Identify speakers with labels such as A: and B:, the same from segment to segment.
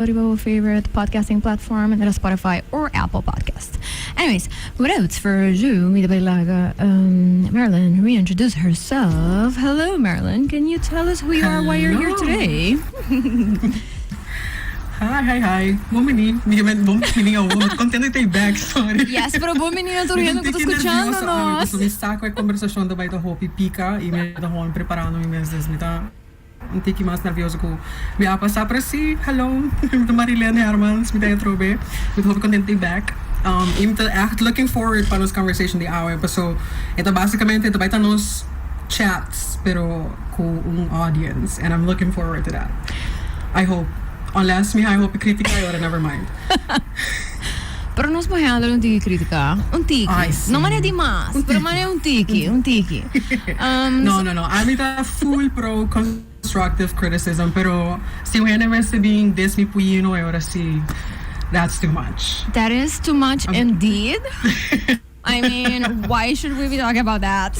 A: Riba bo favorite podcasting platform, manera Spotify or Apple Podcast. Anyways, without further ado, mi ta bai laga Marilyn reintroduce herself. Hello Marilyn, can you tell us who you are, why you're here
B: Hello.
A: today?
B: Hi, hi, hi. Bon bini. Mi ke men bon bini awo. Mi ta contento di ta back, sorry.
A: Yes, pero bon bini na tur
B: Mi ta
A: hende
B: un
A: ku ta
B: tiki
A: skuchando
B: nervioso awe,
A: nos.
B: pasobra mi sa ku e kombersashon ta bai ta hopi pika i mi ta gewoon preparando mi mes, dus mi ta un tiki mas nervioso ku mi a pasa, pero si, hello, mi ta Marilene Hermans, mi ta atrobe, mi ta hopi contento di back, i mi ta echt looking forward pa nos conversation di awe, paso e ta basicamente e ta bai ta nos chats pero ku un audience and I'm looking forward to that, I hope, unless mi hay hopi critica e ora never mind.
A: Pero nos por handle un tiki critica, un tiki,
B: Ay, sí.
A: no mane di mas,
B: Un
A: pero
B: tiki.
A: mane un tiki, un tiki.
B: No, no, no. Ami ta full pro constructive criticism, pero si un hende mester bin des mi puyino e ora si, that's too much.
A: That is too much indeed. I mean, why should we be talking about that?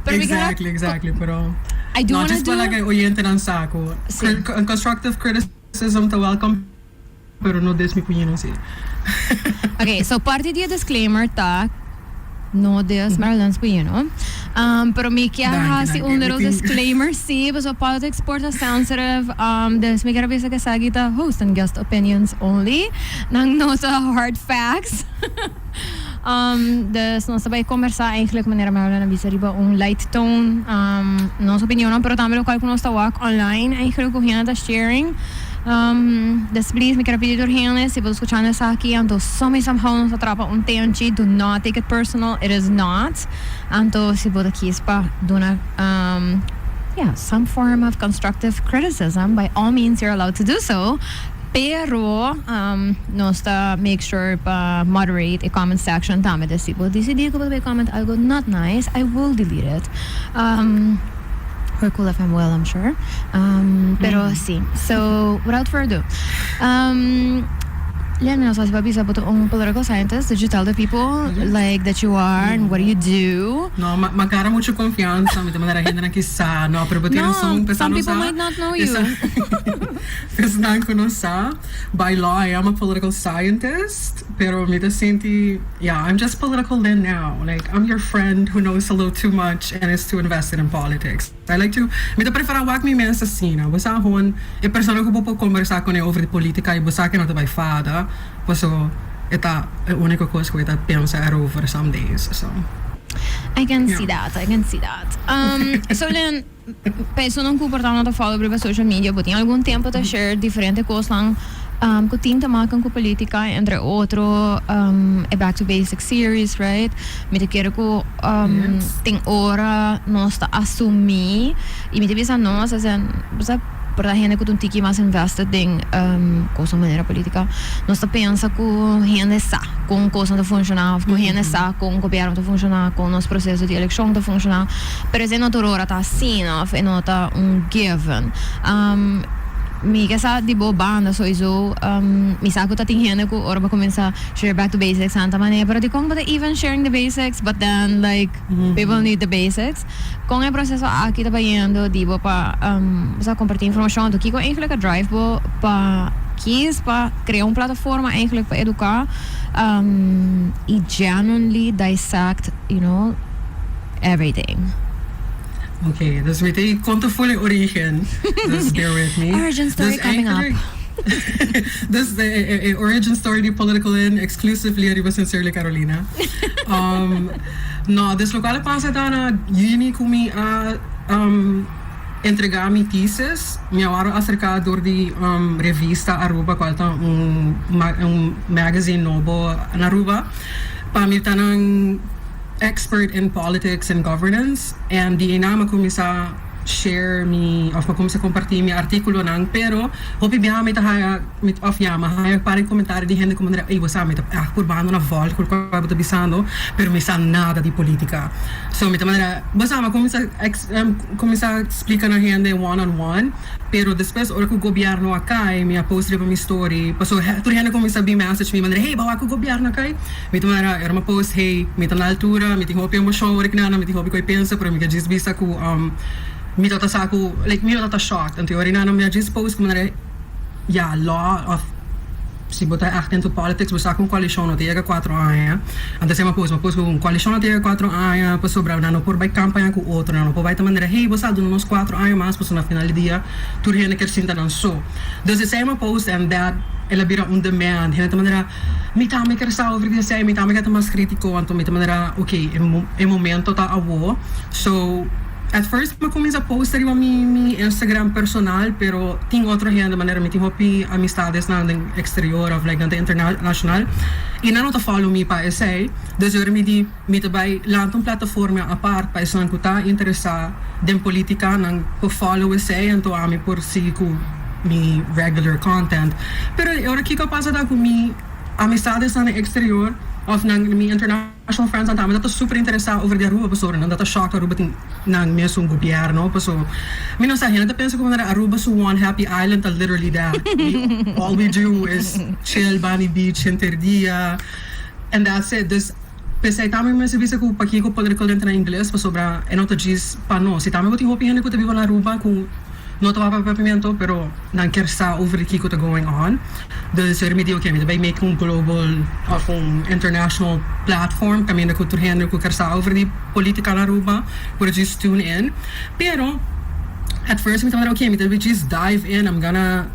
A: Pero mi kere
B: Exactly, exactly, pero
A: I do
B: no,
A: wanna
B: just pa
A: do
B: laga e oyentenan sa ku
A: Sí.
B: constructive criticism ta welcome. Pero no des mi puñenan si.
A: Ok, so parti di e disclaimer ta no des Marilyn's puñeno. Pero mi kier
B: Danki,
A: hasi
B: danki.
A: un
B: Mi
A: little
B: tin.
A: disclaimer si, pasobra politics por ta sensitive. Dus mi kier a bisa ku esaki ta host and guest opinions only. Nan no ta hard facts. Dus nos ta bai kombersá eigenlijk manera Marilyn a bisa riba un light tone. Nos opinionnan pero tambe lokual ku nos ta wak online eigenlijk ku hende ta sharing. Dus please mi kier a pidi tur hende si bo ta skuchando esaki anto some way somehow nos a trapa un tenchi do not take it personal it is not anto si bo ta kies pa duna yeah some form of constructive criticism by all means you're allowed to do so pero nos ta make sure pa moderate e comment section tambe dus si bo disidi ku bo ta bay comment algo not nice I will delete it. Or Cool FM will, I'm sure. Pero si. So, without further ado. Len, mi no sa si bo a bisa bo ta un political scientist. Did you tell the people like that you are and what do you do?
B: No, m'a gara mucho confiansa. Mi ta manera hendenan ki sa. No, pero bo tin razon.
A: No, some people might not know you.
B: Esnan cu no sa, by law I am a political scientist. Pero mi ta sinti, yeah, I'm just political Lynn now. Like, I'm your friend who knows a little too much and is too invested in politics. I like to, mi ta prefera wak mi mes asina. Bo sa gewoon e persona cu bo por combersa cune over di politica y bo sa cu no ta bay fada, paso e ta e unico cos cu e ta pensa erover some days, so.
A: I can see that, I can see that. So Lynn, Personan ku por ta no ta follow riba social media bo tin algun tempo ta share diferente kosnan ku tin ta maken ku politica entre otro e back to basics series right mi ta kere ku tin ora nos ta asumi y mi ta bisa nos as in por ta hende ku ta un tiki mas invested den kosnan manera politica nos ta pensa ku hende sa kon kosnan ta funciona of ku hende sa kon gobierno ta funciona kon nos proceso di eleccion ta funciona. Pero esei no tur ora ta asina of e no ta un given. Mi ke sa di bo banda soiso mi sa ku ta tin hende ku ora bo kuminsá share back to basics nan ta manera pero dikon bo ta even sharing the basics but then like people need the basics. Kon e proseso aki ta bayendo di bo pa sa kompartí informashon anto kiko eigenlijk a drive bo pa kies pa krea un plataforma eigenlijk pa eduká i genuinely dissect you know everything.
B: Ok, dus mi ta konta full e origen, dus bear with me.
A: Origin story
B: Dus
A: coming up.
B: eigenlijk, dus de e origin story di Political Inn exclusively ariba Sincerely Carolina. No, dus lokual a pasa ta na juni ku mi a entrega mi thesis, mi a wòrdu aserká dor di revista Aruba kual ta un un magazine nobo na Aruba pa mi ta nan expert in politics and governance and di einan mi a cuminsa share mi of mi a cuminsa comparti mi articulonan pero hopi biaha mi ta haya mi of ya mi a haya par di comentario di hende cu manera ey bo sa mi ta echt purbando na volg loke bo ta bisando pero mi sa nada di politica so mi ta manera bo sa mi a cuminsa cuminsa splica na hende one on one. Pero despues ora ku gobierno a kai mi a post riba mi story paso tur hende kuminsa bin message mi manera hey bo wak ku gobierno a kai mi ta manera ora mi a post hey mi ta na altura mi tin hopi emocion ora kina mi tin hopi ku e pensa pero mi ke djis bisa ku mi tabata sa ku like mi no tabata shocked anto ora mi a djis post ku manera. Ya, law of si bo ta echt into politics, bo sa cu un coalicion no ta yega 4 aña. Anto esey mi a post, mi a post cu un coalicion no ta yega 4 aña pasobra nan no por bay campaña cu otro, nan no por bay ta manera: "Hey, bo sa duna nos 4 aña mas," pasobra na final di dia tur hende kier sinta nan so. Dus esey mi a post and that el a bira un demand. Hende ta manera: "Mi tambe kier sa over di esey, mi tambe kier ta mas critico." Anto mi ta manera: "Ok, e momento ta awo." So at first mi a cuminsa post riba mi Instagram personal, pero tin otro hende, manera mi tin hopi amistades nan den exterior of like nan ta internacional y nan no ta follow mi pa esey. Dus ora mi di mi ta bay lanta un plataforma apart pa esnan cu ta interesa den politica nan por follow esey, anto ami por sigui cu mi regular content. Pero ora kico a pasa ta cu mi amistades nan den exterior of nan mi international friends nan tambe ta super interesa over di Aruba, pasobra nan ta shock Aruba tin nan mesun gobierno, paso mi no sa, hende ta pensa como Aruba su one happy island. Ta literally that all we do is chill banda beach henter dia and that's it. Dus p'esey tambe mi a bisa cu pakico Political Lint na Ingles, pasobra e no ta djis pa nos. Si tambe bo tin hopi hende cu ta biba na Aruba cu no ta papia Papiamento, pero nan kier sa over kico ta going on. Dus mi di: "Ok, mi ta bay make un global of un international platform caminda cu tur hende cu kier sa over di politica na Aruba por just tune in." Pero at first mi tabata: "Ok, mi ta just dive in, I'm gonna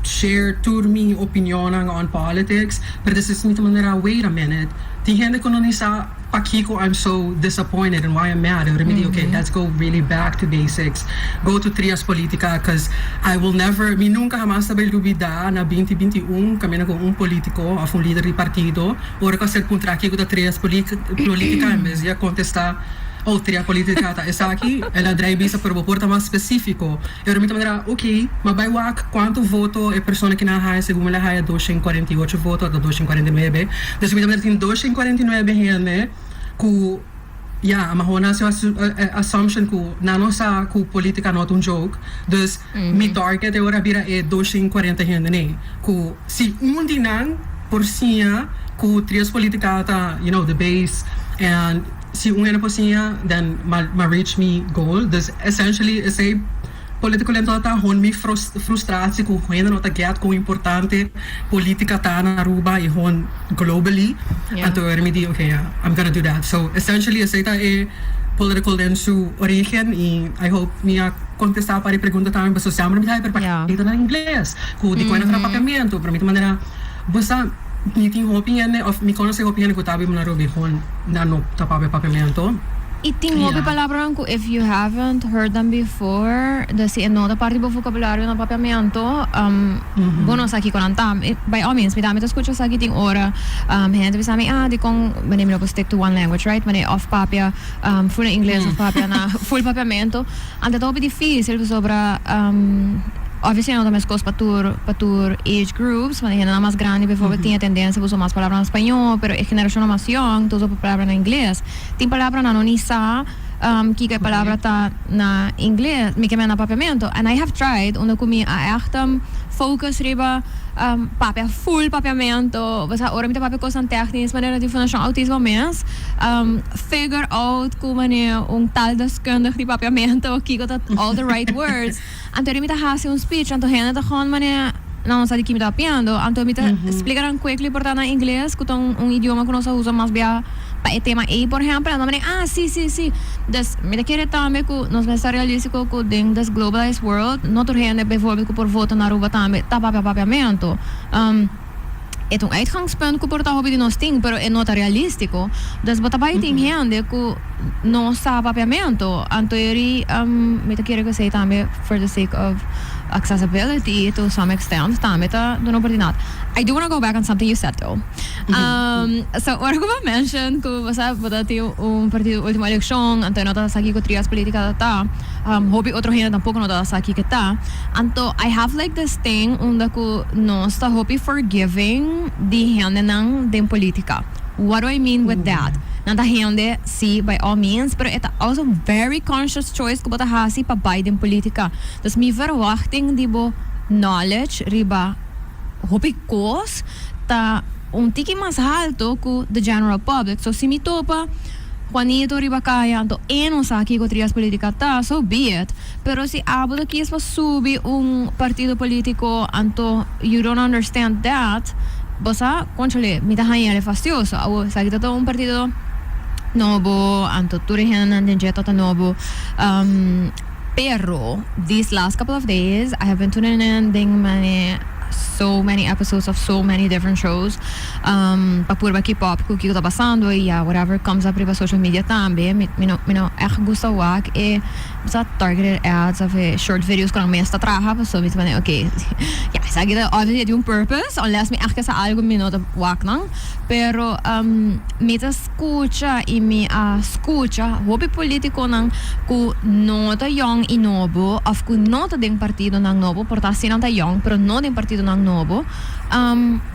B: share tur mi opinion on politics." Pero despues mi ta manera: "Wait a minute, tin hende cu no sa pakico I'm so disappointed and why I'm mad." And mi di: "Okay, let's go really back to basics. Go to Trias Politica," because I will never, mi nunca hamas ta bay lubida na 2021, caminda cu un politico of un lider di partido, ora cu a ser puntra kico ta Trias Politica, en bes di contesta: "Oh, Trias Politica ta esaki," el a draai bisa: "Pero por ta mas specifico?" Y mi manera: "Ok, m'a bay wak cuanto voto e persona cu nan a haya." Segun el a haya 248 voto, of 249. Dus mi manera tin 249 hende cu, ja, maar gewoon als assumption cu nan no sa cu politica no ta un joke. Dus mi target e ora a bira e 240 hende, ne? Cu si un di nan por siña cu Trias Politica ta, the base, and si un hende por siña, then m'a reach mi goal. Dus essentially esey Political Lint ta, gewoon mi frustratie cu hende no ta get con importante politica ta na Aruba y gewoon globally. Anto mi di: "Okay, yeah, I'm gonna do that." So essentially esey ta e Political Lint su origen y I hope mi a contesta pa e pregunta tambe, pasobra semper mi ta pero na Ingles, cu di con na Papiamento, pero mi manera, bo sa, mi tin hopi hende of mi conoce hopi hende cu ta biba na Aruba, gewoon nan no ta papia Papiamento.
A: Y tin hopi palabra cu if you haven't heard them before, dus si no ta parti di bo vocabulario na Papiamento, bo no sa kico nan ta. By all means, mi tambe ta scucha esaki tin ora, hende bisa mi, ah, di con manera mi no stick to one language, right? Manera of papia full Ingles of papia na full Papiamento. Anto ta hopi dificil pasobra obviously no ta mescos pa tur age groups, mas hende mas grandi bijvoorbeeld tin tendencia pa usa mas palabra na Spaño, pero e generacion mas young ta usa palabra na Ingles. Tin palabra nan no ni sa kico e palabra ta na Ingles, mi kiermen na Papiamento. And I have tried, unda cu mi a echt focus riba papia full Papiamento, basta ora mi ta papia cos technisch, manera di Fundacion Autismo mes, figure out cu manera un taaldeskundig di Papiamento, kico ta all the right words. Anto mi ta hasi un speech, anto hende ta gewoon manera nan no sa di kico mi ta papiando, anto mi ta explica nan quickly por ta na Ingles, cu ta un idioma cu nos ta usa mas bia pa e tema ey, por ehempel, anto mi: "Ah, si." Dus mi ta kere tambe cu nos mester realistico cu den this globalized world, no tur hende bijvoorbeeld cu por vota na Aruba tambe ta papia Papiamento. E ta un uitgangspunt cu por ta hopi di nos tin, pero e no ta realistico. Dus bo ta bay tin hende cu no sa Papiamento. Anto eri mi ta kere cu esey tambe for the sake of accessibility to some extent tambe ta duna oportunidad. I do want to go back on something you said, though. So ora cu bo a mention cu bo bo tin un partido ultimo eleccion, anto no ta sa kico Trias Politica ta. Hopi otro hende tampoco no ta sa kico ta. Anto I have like this thing unda cu nos ta hopi forgiving di hendenan den politica. What do I mean with that? Nan ta hende, si, by all means, pero e ta also very conscious choice cu bo ta hasi pa bay den politica. Dus mi verwachting di bo knowledge riba hopi cos ta un tiki mas halto cu the general public. So si mi topa Juanito riba kaya anto e no sa kiko trias politica ta, so be it. Pero si abo ta kies pa subi un partido politico anto you don't understand that, bo sa, conchole, mi ta haña el fastioso. Awo esaki ta ta un partido nobo, anto tur e hendenan den dje ta ta nobo. Pero these last couple of days I have been tuning in den many so many episodes of so many different shows pa purba keep up cu kico ta pasando y ya whatever comes up riba social media tambe mi mi no mi no echt gusta wak e sa targeted ads of e short videos cu nan mes ta traha pasobra mi ta pone ok ya esaki ta obviously tin un purpose unless mi echt ke sa algo mi no ta wak nan pero mi ta Scucha y mi a scucha hopi politiconan cu no ta yong y nobo of cu no ta den partidonan nobo, por ta asina ta yong pero no den partidonan nobo,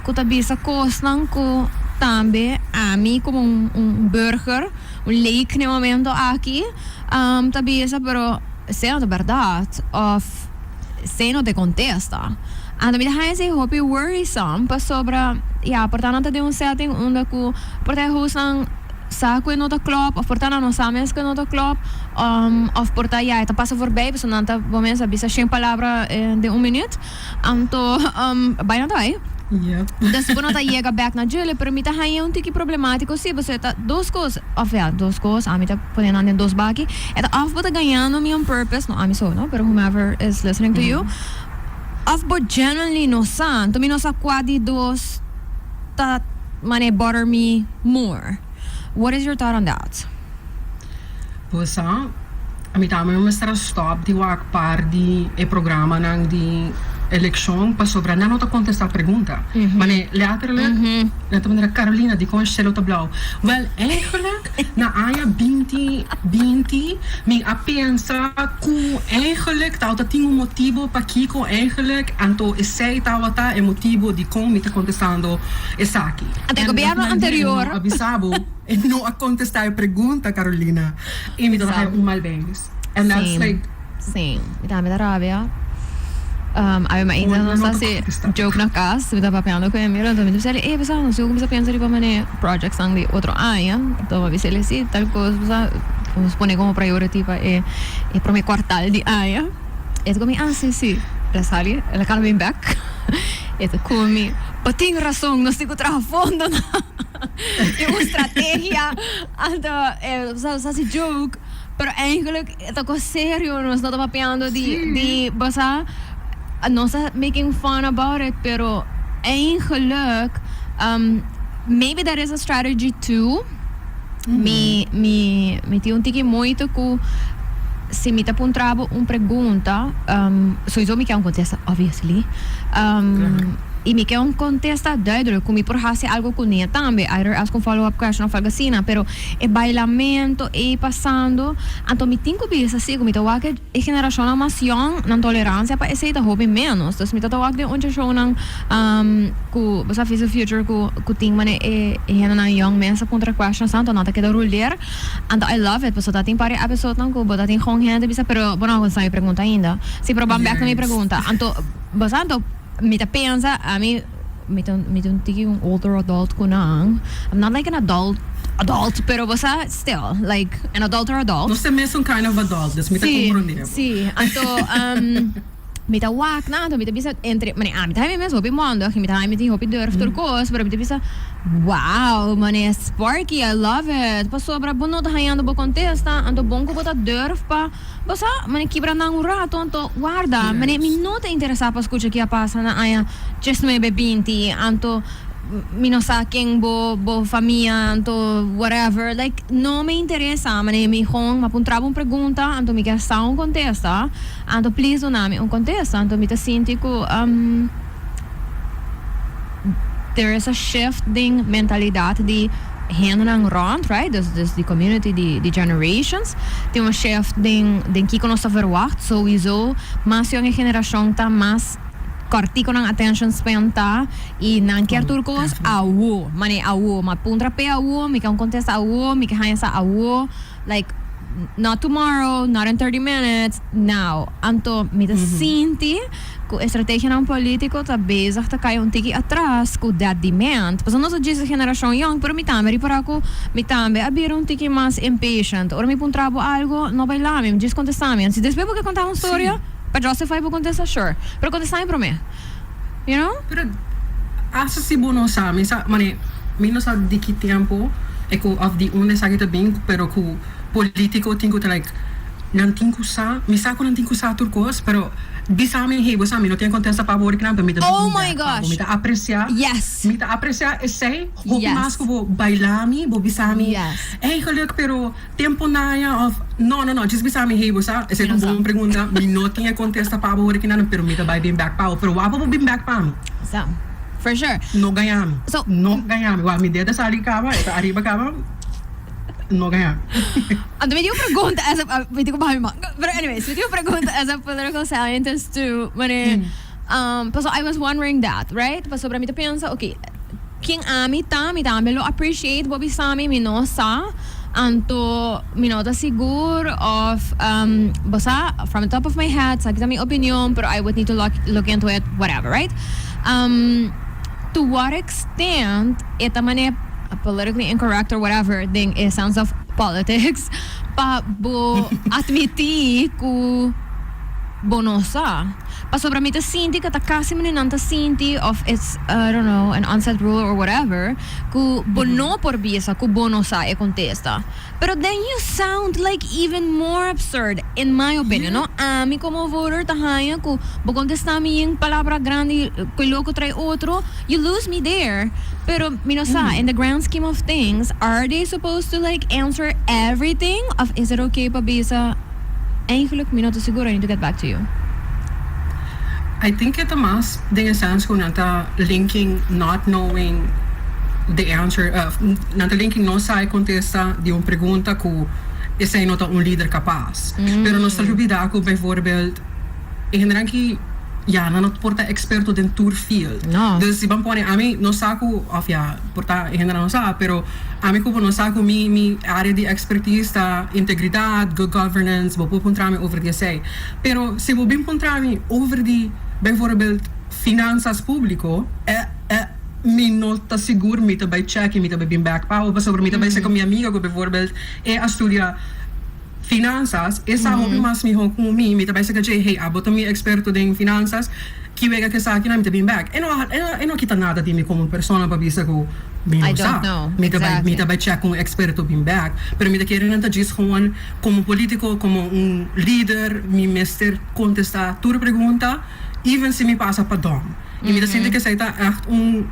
A: cu ta bisa cosnan cu tambe ami como un burger, un leek na e momento aki, ta bisa pero esey no ta berdad of esey no ta e contesta. Anto mi ta haña esei hopi worrisome pasobra ya por ta nan ta den un setting unda ku por ta e hostnan sa ku e no ta klòp òf por ta nan no sa mes ku e no ta klòp òf por ta ya e ta pasa voorbij pasobra nan ta bo mes a bisa shen palabra den un minuut anto bai nan ta bai. Dus bo no ta yega bèk na djele pero mi ta haña un tiki problemátiko si pasobra e ta dos kos òf ya dos kos ami ta pone nan den dos baki e ta òf bo ta gañando mi on purpose no ami so no pero whomever is listening to you. Of bo genuinely no sa, anto mi no sa cua di dos ta mane bother me more. What is your thought on that?
B: Bo sa, ami tambe mi mester a stop di wak par di e programanan di eleccion pasobra nan no ta contesta pregunta. Mane letterlijk nan ta manera Carolina dicon cielo ta blauw? Wel eigenlijk Na aña binti binti mi a pensa ku eigenlijk tabata tin un motibo pakiko eigenlijk, anto esei tabata e motibo dikon mi ta kontestando esaki.
A: Anto e gobierno anterior.
B: E no a bisa bo, e no a kontestá e pregunta, Carolina. I mi tabata haña un mal beis. And that's like.
A: Same. Mi tambe ta rabia. Awe mainta nos ta hasi joke na cas, mi ta papiando cu Emir, anto mi ta bisa ey basa nos tin cu cuminsa pensa riba mane projectsnan di otro aña, anto mi a bisa el si tal cos basa nos pone como priority pa e e prome cuartal di aña. E ta cu mi ah si si, el a sali, el a cana bin bek, e ta cu mi, bo tin razon nos tin cu traha fondonan, tin un strategia, anto nos a hasi joke. Pero eigenlijk e ta cos serio, nos no ta papiando di di bosa nos ta making fun about it pero eigenlijk maybe that is a strategy too mi mi mi tin un tiki moeite cu si mi ta puntra bo un pregunta soiso mi ke un contesta obviously y mi ke un contesta duidelijk cu mi por haci algo cune tambe either ask un follow up question of algo asina pero E bailamento ei pasando, anto mi tin ku bisa si ku mi ta wak e generashonnan mas yòn, nan tolerancia pa esei ta hopi ménos. Dus mi ta ta wak den un shownan ku bo sa Face the Future ku ku tin manera e hendenan yòn mes a puntra questions anto nan ta keda ruler. Anto I love it pasobra ta tin par di episodenan ku bo ta tin gewoon hende bisa pero bo no a kontestá mi pregunta ainda. Si pero ban bèk na mi pregunta. Anto bo sa anto mi ta pensa ami. Mi ta mi ta un tiki un older adult ku nan. I'm not like an adult adult, pero bo sa still like an adulter adult.
B: Nos ta mes un kind of adult, dus mi ta komprondé bo.
A: Si, si. Anto mi ta wak nan, anto mi ta bisa entre, mane ami ta haña mi mes hopi mondig i mi ta haña mi tin hopi durf tur kos, pero mi ta bisa, wow, mane Sparky, I love it, pasobra bo no ta hañando bo kontesta, anto bon ku bo ta durf pa. Bo sa, mane kibra nan un rato, anto warda, mane mi no ta interesá pa skucha ki a pasa na aña diesnuebe 20, anto mi no sa ken bo bo famia, anto whatever, like no me interesa, mane mi gon m'a puntra bo un pregunta, anto mi kier sa un kontesta, anto please duna mi un kontesta, anto mi ta sinti ku there is a shift den mentalidat di hendenan rond, right, dus dus di community di di generations tin un shift den den kiko nos ta verwacht, souiso mas yong e generashon ta mas kòrtico nan attention span ta i nan kier tur kos awo, mane awo, ma puntra p'e awo, mi ke un kontesta awo, mi ke haña sa awo, like. Not tomorrow, not in 30 minutes, now. Anto mi ta sinti ku estrategianan polítiko ta bezig ta kai un tiki atras ku that demand. Pasobra nos ta djis e generashon yong, pero mi tambe ripará ku mi tambe a bira un tiki mas impatient. Ora mi puntra bo algo, no bai lami, djis kontestá mi. Si despues bo ke kontá un storia, pa justify bo kontesta, sure. Pero kontestá mi promé. You know?
B: Pero hasta si bo no sa, mi sa, mane, mi no sa di ki tempo e ku of di unda esaki ta bin, pero ku politico tin ku ta like, nan tin ku sa, mi sa ku nan tin ku sa tur kos, pero bisa mi, hey, bo sa mi no tin kontesta pa bo ora kinan, pero mi ta
A: Oh
B: bin
A: my
B: back pa bo,
A: gosh!
B: mi ta aprecia,
A: Yes!
B: mi ta aprecia esei hopi mas
A: Yes!
B: ku bo baila mi, bo bisa mi,
A: Yes!
B: eigenlijk pero Tempo naya of no no no djis bisa mi hey bo sa esei
A: Mi
B: ta
A: no
B: un
A: sa.
B: bon pregunta mi no tin e kontesta pa bo original pero mi ta bai bin bek pa bo pero wak bo bin bek pa mi.
A: Sa. For sure.
B: No gaña mi.
A: So.
B: No gaña mi wak mi dede sali kaba e ta ariba kaba no gaña mi.
A: Anto mi tin un pregunta as a mi tin ku baha mi man pero anyways mi tin un pregunta as a political scientist too mane pasobra I was wondering that right pasobra mi ta pensa okay Ken ami ta, mi tambe lo appreciate bo bisa mi, mi no sa, anto mi no ta sigur of bo sa, from the top of my head, esaki ta mi opinion, pero I would need to look look into it, whatever, right? To what extent e ta mane politically incorrect or whatever den e sense of politics pa bo admiti cu bo no sa? Pasobra mi ta sinti ku ta kasi manera nan ta sinti of it's I don't know an unsaid rule or whatever ku bo no por bisa ku bo no sa e kontesta. Pero then you sound like even more absurd in my opinion no. Ami komo voter ta haña ku bo kontesta mi yen palabra grandi ku e loko trae otro, you lose me there. Pero mi no sa in the grand scheme of things are they supposed to like answer everything of is it okay pa bisa Eigenlijk mi no ta sigur, I need to get back to you.
B: I think e ta mas den e sens ku nan ta linking not knowing the answer, nan ta linking no sa e kontesta di un pregunta ku esei no ta un lider kapas. Pero nos ta lubida ku bijvoorbeeld e hendenan ki ya nan no por ta eksperto den tur field.
A: No.
B: Dus si ban pone ami no sa ku of ya por ta e hendenan no sa pero Ami ku bo no sa ku mi mi área di expertise ta integridat, good governance, bo por puntra mi over di esei. Pero si bo bin puntra mi over di bijvoorbeeld finansas públiko, eh eh mi no ta sigur, mi ta bai check i mi ta bai bin bèk pa bo pasobra mi ta bai ser ku mi amiga ku bijvoorbeeld e a studia Finansas, e sa hopi mas miho ku mi, mi ta bai saka dje, hey, abo ta mi eksperto den finansas, ki wega ku esaki nan mi ta bin bek. E no e no kita nada di mi komo persona pa bisa ku mi no sa. Mi ta bai mi ta bai chèk ku un eksperto bin bek. Pero mi ta kere nan ta djis gewoon komo politiko, komo un lider mi mester kontestá tur pregunta, even si mi pasa pa dòm. I mi ta sinti ku esei ta ègt un.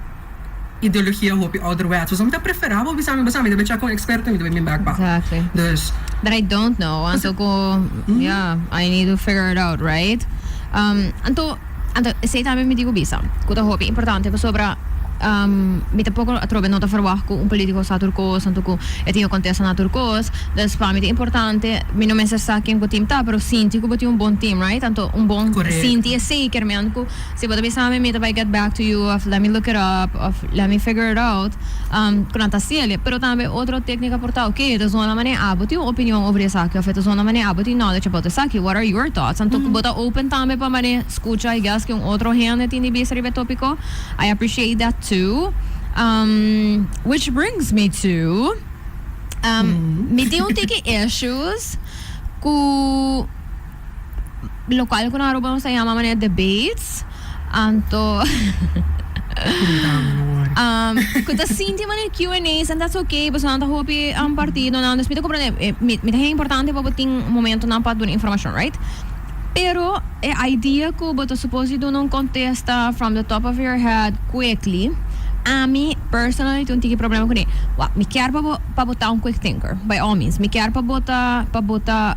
B: Ideologia hopi ouderwets. Dus mi ta prefera bo bisa mi bo sa mi ta bay check un experto mi ta bay bin back pa.
A: Exactly.
B: Dus.
A: That I don't know. Anto cu yeah, I need to figure it out, right? Anto, anto esey tambe mi tin cu bisa cu ta hopi importante pasobra mi tampoco atrobe no ta verwacht cu un politico sa tur cos anto cu e tin e contesta na tur cos. Dus pa mi ta importante, mi no mester sa ken cu team ta, pero sinti cu bo tin un bon team, right? Anto un bon
B: Correcto.
A: sinti esey kermen cu Si bo ta bisa mi, mi ta bai get back to you of let me look it up of let me figure it out, ku nan ta hasiel. Pero tambe otro téknika por ta, ok, e ta zona manera abo tin un opinion over esaki of e ta zona manera abo tin knowledge about esaki, what are your thoughts? Anto ku bo ta open tambe pa manera skucha I guess ke un otro hende tin di bisa riba e tópiko. I appreciate that too. Which brings me to, mi tin un tiki issues ku. Locual cu na Aruba nos ta yama manera debates, anto cu ta sinti manera Q and A's and that's okay pasobra nan ta hopi partidonan, dus mi ta comprende, mi ta haya importante pa bo tin momentonan pa duna informacion, right? Pero e idea cu bo ta suppose di duna un contesta from the top of your head quickly, ami personally tin un tiki problema cune. Wak, mi kier pa bo pa bo ta un quick thinker, by all means, mi kier pa bo ta pa bo ta.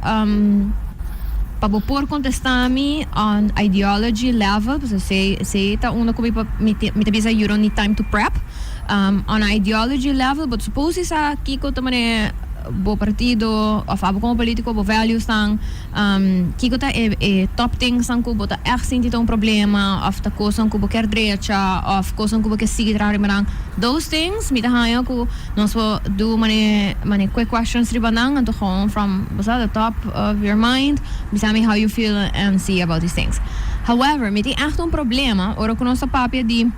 A: Pa bo por contesta mi on ideology level, pasobra esey esey ta uno cu mi pa mi mi ta bisa you don't need time to prep, on ideology level bo ta suppose sa kico ta mane. bo partido of abo como politico bo values nan, kico ta e e top things nan cu bo ta echt sinti ta un problema of ta cosnan cu bo kier drecha of cosnan cu bo kier sigui traha riba nan. Those things mi ta haña cu nos por do mane mane quick questions riba nan anto gewoon from bo sa the top of your mind bisa mi how you feel and see about these things. However mi tin echt un problema ora cu nos ta papia di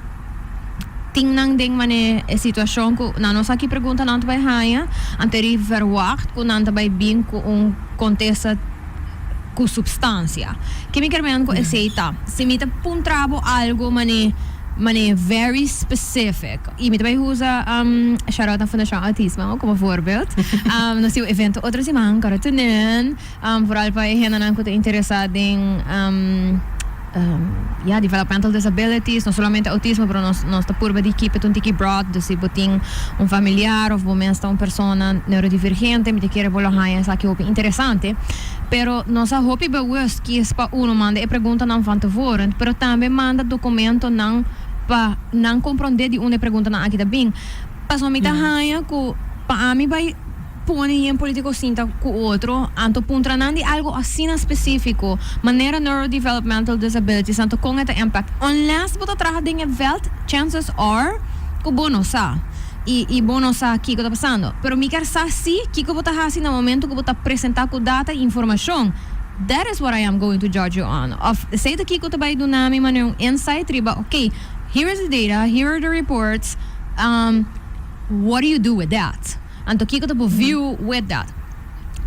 A: tin nan den mane e situacion cu nan no sa ki pregunta nan ta bay haña anto eri verwacht cu nan ta bay bin cu un contesta cu substancia. Ke mi kermen cu esey ta? Si mi ta puntra bo algo mane mane very specific y mi ta bay usa shout out na Fundacion Autismo como voorbeeld nos tin un evento otro siman kora tunen vooral pa e hendenan cu ta interesa den ya developmental disabilities no solamente autismo pero nos nos ta purba di keep it un tiki broad dus si bo tin un familiar of bo mes ta un persona neurodivergente mi ta kere bo lo haña esaki hopi interesante pero nos a hopi bewust kies pa uno manda e preguntanan van tevoren pero tambe manda documentonan pa nan compronde di unda e preguntanan aki ta bin pasobra mi ta haña cu pa ami bay Pone yen politico sinta cu otro, anto puntra nan di algo asina specifico, manera neurodevelopmental disabilities, anto con e ta impact. Unless bo ta traha den e veld, chances are cu bo no sa. Y y bo no sa kico ta pasando. Pero mi kier sa si kico bo ta haci na momento cu bo ta presenta cu data y informacion. That is what I am going to judge you on. Of esey ta kico ta bay duna mi manera un insight riba, ok, here is the data, here are the reports, what do you do with that? Anto kiko ta bo view with that?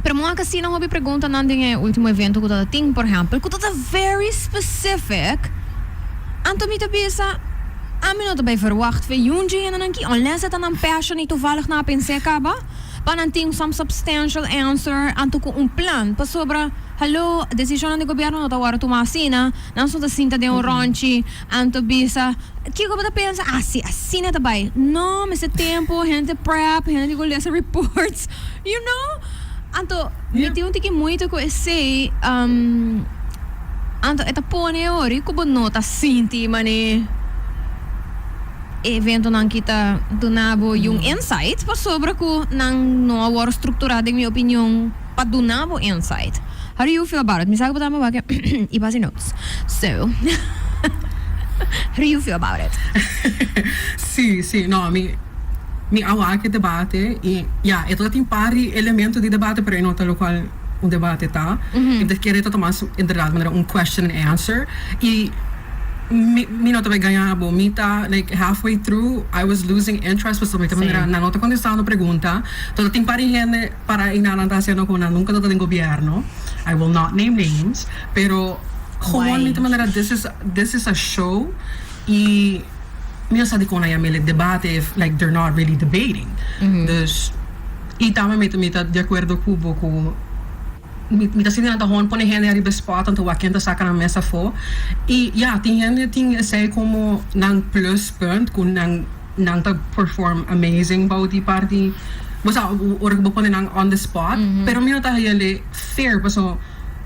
A: Pero mo a kasina hopi preguntanan den e ultimo evento ku ta tin, por ehempel, ku ta ta very specific. Anto mi ta bisa, ami no ta bay verwacht fe yun dje hendenan ki, unless e ta nan passion y toevallig nan a pens'é kaba, pa nan tin some substantial answer anto ku un plan. Pasobra, hallo, desishonnan di gobierno no ta wòrdu tuma asina, nan so ta sinta den un rònchi anto bisa, Kiko bo ta pensa? Ah, si, asina ta bai. No, mester tempo, hende prep, hende tin ku lesa reports, you know? Anto, mi tin un tiki moeite ku esei, anto e ta pone e ori ku bo no ta sinti mane e eventonan ki ta duna bo yun insight, pasobra ku nan no a wòrdu strukturá, den mi opinion, pa duna bo insight. How do you feel about it? Mi sa ku bo ta wak i basi notes. So, how do you feel about it?
B: Sí, sí, no, mi mi a wak e debate i ya, e ta tin par di elemento di debate pero e no ta lokual un debate ta. Mi ta kere ta ta mas inderdaad manera un question and answer i mi mi no ta bai gaña bo, mi ta like halfway through I was losing interest pasobra mi ta manera nan no ta kontestando pregunta, ta tin par di hende. Para e nan ta haciendo cu nan nunca ta den gobierno, I will not name names, pero gewoon mi ta manera this is this is a show y mi no sa dicon nan yam'e debate if like they're not really debating. Dus y tambe mi ta mi ta di acuerdo cu bo cu mi mi ta sinti nan ta gewoon pone hende ariba e spot anto wak ken ta saca nan mes afo y ya tin hende tin esey como nan plus punt cu nan Nan ta perform amazing bou di parti bo sa ora ku bo pone nan on the spot pero mi no ta hende fair paso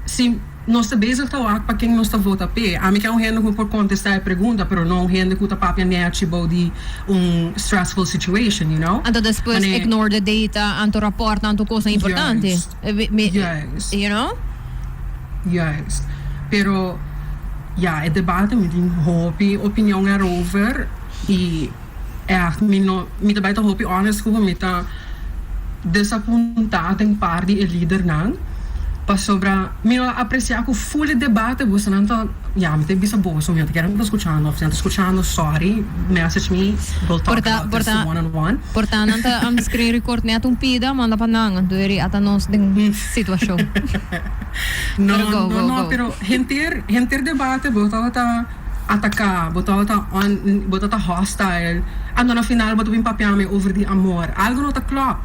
B: si nos ta bezig ta wak pa ken nos ta vota p'e ami ke un hende ku por kontesta e pregunta pero no un hende ku ta papia nechi bou di un stressful situation you know.
A: Anto despues ignore the data anto raport anto kosnan importante you know.
B: Juist pero ya e debate mi tin hopi opinion erover. I ègt mi no, mi ta bai ta hopi honest ku bo, mi ta desapuntá den par di e lidernan, pasobra mi no a apresiá ku ful e debate bosonan ta, ya mi ta bisa boso, mi no ta kere nan ta skuchando, of si nan ta skuchando sorry, message me, we'll talk about this one on one.
A: Por ta nan ta screen record net un pida manda pa nan, anto eri ata nos den situashon.
B: No, no, no, pero henter, henter debate bo tabata. Ataká, bo tabata on, bo tabata hostile, anto na final bo ta bin papia mi over di amor. Algo no ta klòp.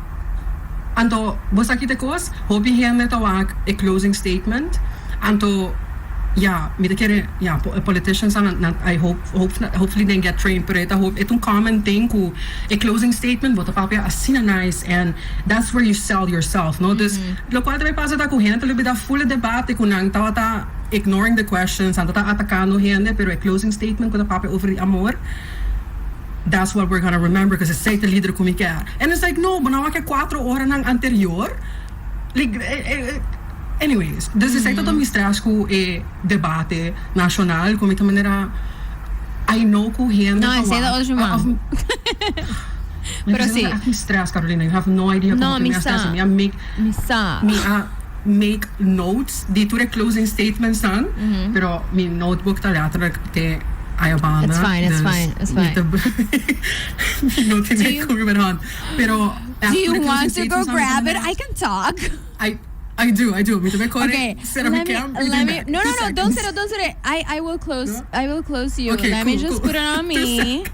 B: Anto, bo sa ki ta e kos? Hopi hende ta wak e closing statement, anto, ya, mi ta kere, ya, e politicians nan, nan, I hope, hope, hopefully they get trained, pero e ta hopi, e ta un common thing ku e closing statement bo ta papia asina nice and that's where you sell yourself, no? Dus, lokual ta bay pasa ta ku hende ta lubida full e debate ku nan tabata. Ignoring the questions, nan ta ta atakando hende, pero e closing statement ku ta papia over di amor, That's what we're gonna remember because esey ta lider cu mi kier. And it's like, no, bo no a wak e cuatro oranan anterior. Like, anyways, dus esey ta mi stress cu e debate nacional, cu mi ta manera, I know cu hende
A: No, esey ta otro man. Pero si.
B: Mi stress, Carolina, you have no idea
A: No,
B: como
A: mi
B: mi stress.
A: Sa.
B: Mi a make,
A: Mi sa.
B: Mi a make notes di tur e closing statements nan, pero mi notebook ta letterlijk te ayabanda.
A: It's fine, it's
B: Dus
A: fine, it's
B: mi
A: fine.
B: Mi no tin
A: Do you
B: cu mi hand. Pero
A: Do you
B: after the closing
A: want to go
B: statements nan, mi ta
A: grab it?
B: manera
A: I can talk.
B: I do, I do. Mi ta bay core
A: Okay,
B: set up
A: let
B: mi
A: me,
B: cam. Mi
A: let
B: be
A: me,
B: back.
A: no,
B: Two
A: no, no, don't
B: seconds.
A: set it, don't set it. I will close,
B: No?
A: I will close you.
B: Okay,
A: Let me
B: cool,
A: just
B: cool.
A: put it on
B: Two
A: me.
B: seconds.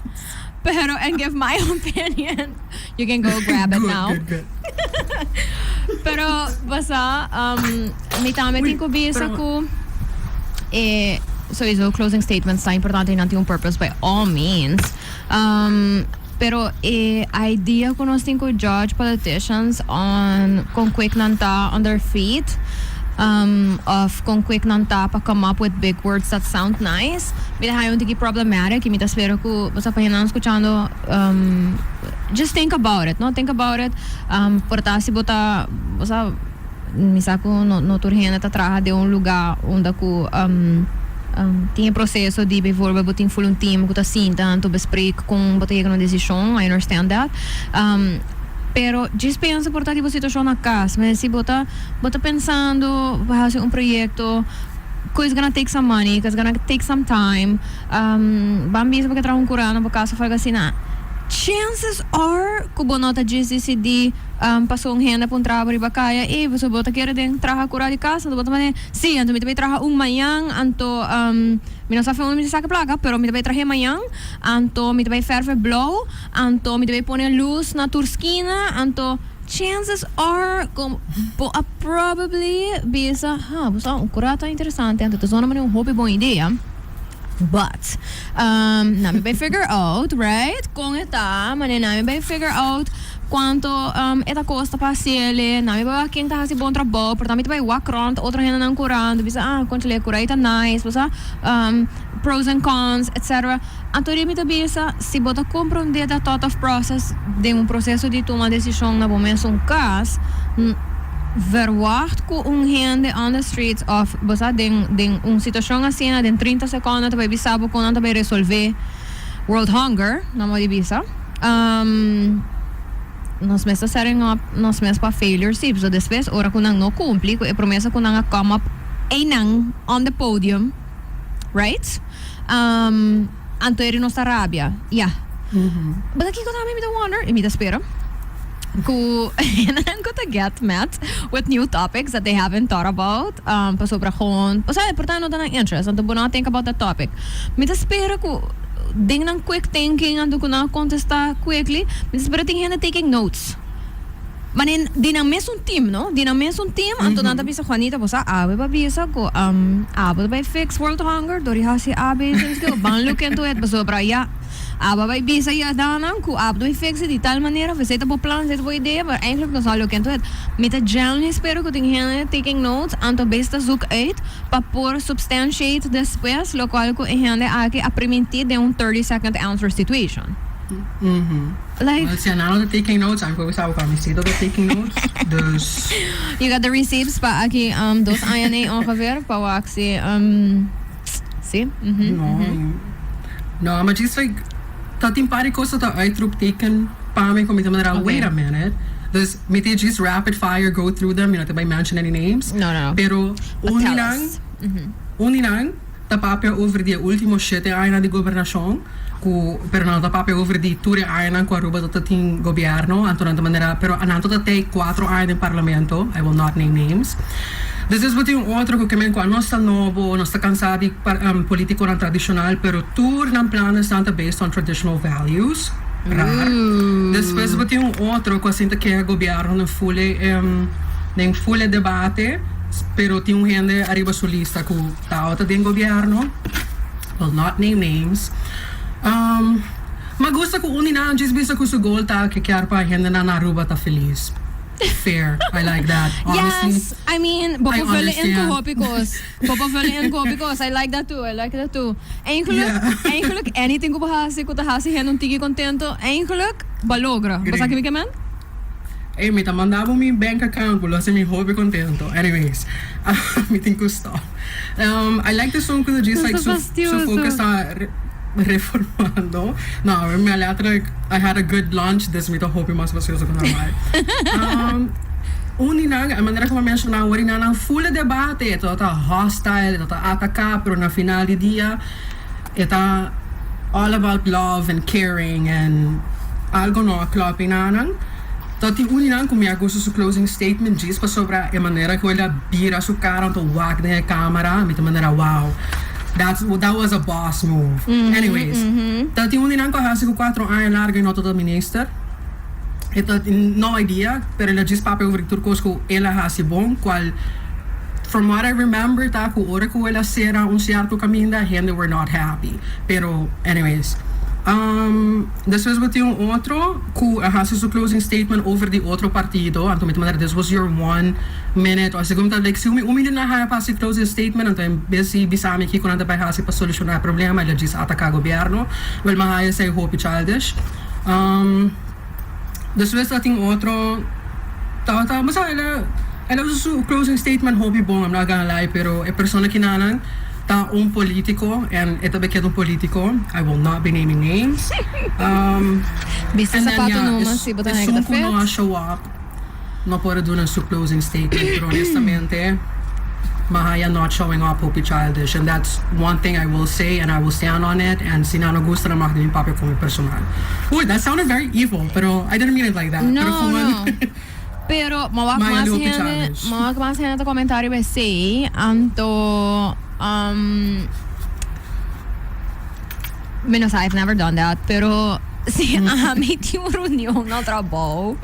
A: Pero, and give my opinion. You can go grab it
B: Good,
A: now.
B: good, good.
A: Pero, basta, mi tambe
B: Uy,
A: tin cu bisa
B: pero
A: cu sowieso closing statements ta importante y nan tin un purpose by all means. Pero e idea cu nos tin cu judge politicians on con quick nan ta on their feet, of con quick nan ta pa come up with big words that sound nice, mi ta haya un tiki problematic y mi ta spera cu boso pa hendenan scuchando, just think about it, no? Think about it. Por ta si bo ta, bo sa, mi sa cu no, no tur hende ta traha den un lugar unda cu tin e proceso di bijvoorbeeld bo tin full un team cu ta sinta anto bespreek con bo ta yega na un decision, I understand that. Pero djis pensa por ta di bo situacion na cas, me si bo ta pensando pa haci un proyecto cu is gonna take some money, cu is gonna take some time, ban bisa bo ke traha un cura na bo cas of algo asina, chances are cu bo no ta djis dicidi paso un hende puntra bo riba caya, "Ey, boso bo ta kere den traha cura di cas?" Anto bo ta mane, "Si, anto mi ta bay traha un mañan, anto mi no sa fe unda mi ta saca placa, pero mi ta bay trahe mañan, anto mi ta bay verf blauw, anto mi ta bay pone luz na tur skina." Anto chances are cu bo a probably bisa, "Ha, bo sa, un cura ta interesante, anto ta zona mane un hopi bon idea. But, na mi bay figure out, right, con e ta, mane na mi bay figure out cuanto e ta costa pa haciele, na mi bay wak ken ta haci bon trabou, por ta mi ta bay wak rond otro hendenan cura, anto bisa, "Ah, conchale, cura ei ta nice," bo sa, pros and cons, etc. Anto di mi ta bisa, si bo ta comprende the thought of process den un proceso di tuma decision na bo mesun cas, verwacht cu un hende on the streets of, bo sa, den un situacion asina, den 30 seconde ta bay bisa bo con nan ta bay resolve world hunger, nan mo di bisa. Nos mes ta setting up nos mes pa failure, si, so despues ora cu nan no cumpli cu e promesa cu nan a come up einan on the podium, right? Anto eri nos ta rabia, ya. But kico tambe mi ta wonder y mi ta spera cu hendenan cu ta get met with new topics that they haven't thought about, pasobra gewoon, osea, por ta no ta nan interest, anto bo no a think about that topic. Mi ta spera cu den nan quick thinking anto cu nan a contesta quickly, mi ta spera tin hende taking notes. Ma den di nan mesun team, no? Di nan mesun team, anto nan ta bisa, "Juanita, bo sa awe ba bisa cu abo ta bay fix world hunger dor di haci A, B, C, D, ban look into it, pasobra ya abo a bay bisa ya danan cu abo ta bay fix it di tal manera, of esey ta bo plan, esey ta bo idea, pero eigenlijk nos a look into it." Mi ta genuinely spera cu tin hende taking notes, anto bes ta zoek uit pa por substantiate despues locual cu e hende aki a priminti den un 30 second answer situation. Like,
B: Well, si nan no ta taking notes, ami por bisa cu ami si ta taking notes. Dus
A: You got the receipts pa aki 2 aña nee ongeveer pa wak si si.
B: No. No, maar just like ta tin par di cos ta uitroepteken pa mi cu mi ta manera, "Wait a minute." Dus mi te just rapid fire go through them, mi no te bay mention any names.
A: No.
B: Pero
A: But
B: un di
A: tell
B: nan,
A: us.
B: Un di nan ta papia over di e ultimo 7 añanan di gobernacion, cu pero nan no ta papia over di tur e añanan cu Aruba ta tin gobierno, anto nan ta manera, pero nan ta tey 4 aña den parlamento, I will not name names. Despues bo tin un otro cu kemen cu anos ta nobo, nos ta cansa di politiconan tradicional, pero tur nan planes nan ta based on traditional values. Raar. Despues bo tin un otro cu a sinta keha gobierno den fule debate, pero tin un hende ariba su lista cu ta den gobierno. Will not name names. Ma gusta cu un di nan djis bisa cu su goal ta cu kier pa hendenan na Aruba ta feliz. Fair. I like that. Honestly.
A: Yes, I mean,
B: I
A: bo por vullen in
B: understand.
A: ku hopi kos. Bo por vullen in ku hopi kos. I like that too. I like that too. Eigenlijk, eigenlijk anything ku bo hasi ku ta hasi hende un tiki kontento, eigenlijk bo a logra. Bo sa
B: Great.
A: ki mi ke men?
B: Ey, mi ta manda bo mi bank account, bo lo hasi mi hopi kontento. Anyways, mi tin ku stop. I like this one ku djis like
A: Nos ta
B: su su
A: fastioso.
B: focus ta re reformando. No, mi a letterlijk, I had a good lunch, dus mi ta hopi mas fastioso ku normal. Un di nan, e manera ku mi a menshoná awor, nan nan full e debate, e tabata hostile, e tabata ataká, pero na final di dia e ta all about love and caring and algo no a klòp einan. Ta tin un di nan ku mi a gusta su closing statement djis pasobra e manera ku el a bira su kara anto wak den e kamera, mi ta manera wow, that's that was a boss move. Anyways, ta tin un di nan ku a hasi ku cuatro aña largo e no tabata minister. E ta tin no idea, pero el a djis papia over di tur kos ku el a hasi bon, kual from what I remember ta ku ora ku el a sera un sierto kaminda hende were not happy. Pero anyways, despues bo tin un otro ku a hasi su closing statement over di otro partido, anto mi ta manera this was your one minute, o segun mi ta like si un minute nan haya pa hasi closing statement anto en bes di bisa mi kiko nan ta bai hasi pa solushoná e problema el a djis ataká gobièrnu, wel mi a haya esei hopi childish. Despues ta tin otro tabata bo sa el a el a usa su closing statement hopi bon I'm not gonna lie pero e persona kinanan ta un politico en e ta bekend un politico I will not be naming names
A: Bisti
B: and then
A: sapato
B: ya
A: numa si bo ta
B: esun
A: hekta
B: ku no a
A: fit.
B: show up No por a duna su closing statement pero honestamente Mahaya not showing up hopi childish and that's one thing I will say and I will stand on it and si nan no gusta nan mag di mi papia con mi personal. Uy that sounded very evil pero I didn't mean it like that
A: No,
B: pero gewoon
A: no. Pero m'a wak
B: Mahaya
A: mas
B: hopi
A: hende,
B: childish.
A: m'a wak mas hende ta comenta riba esey, anto um Mi no sa, I've never done that, pero si ami tin un reunion na trabou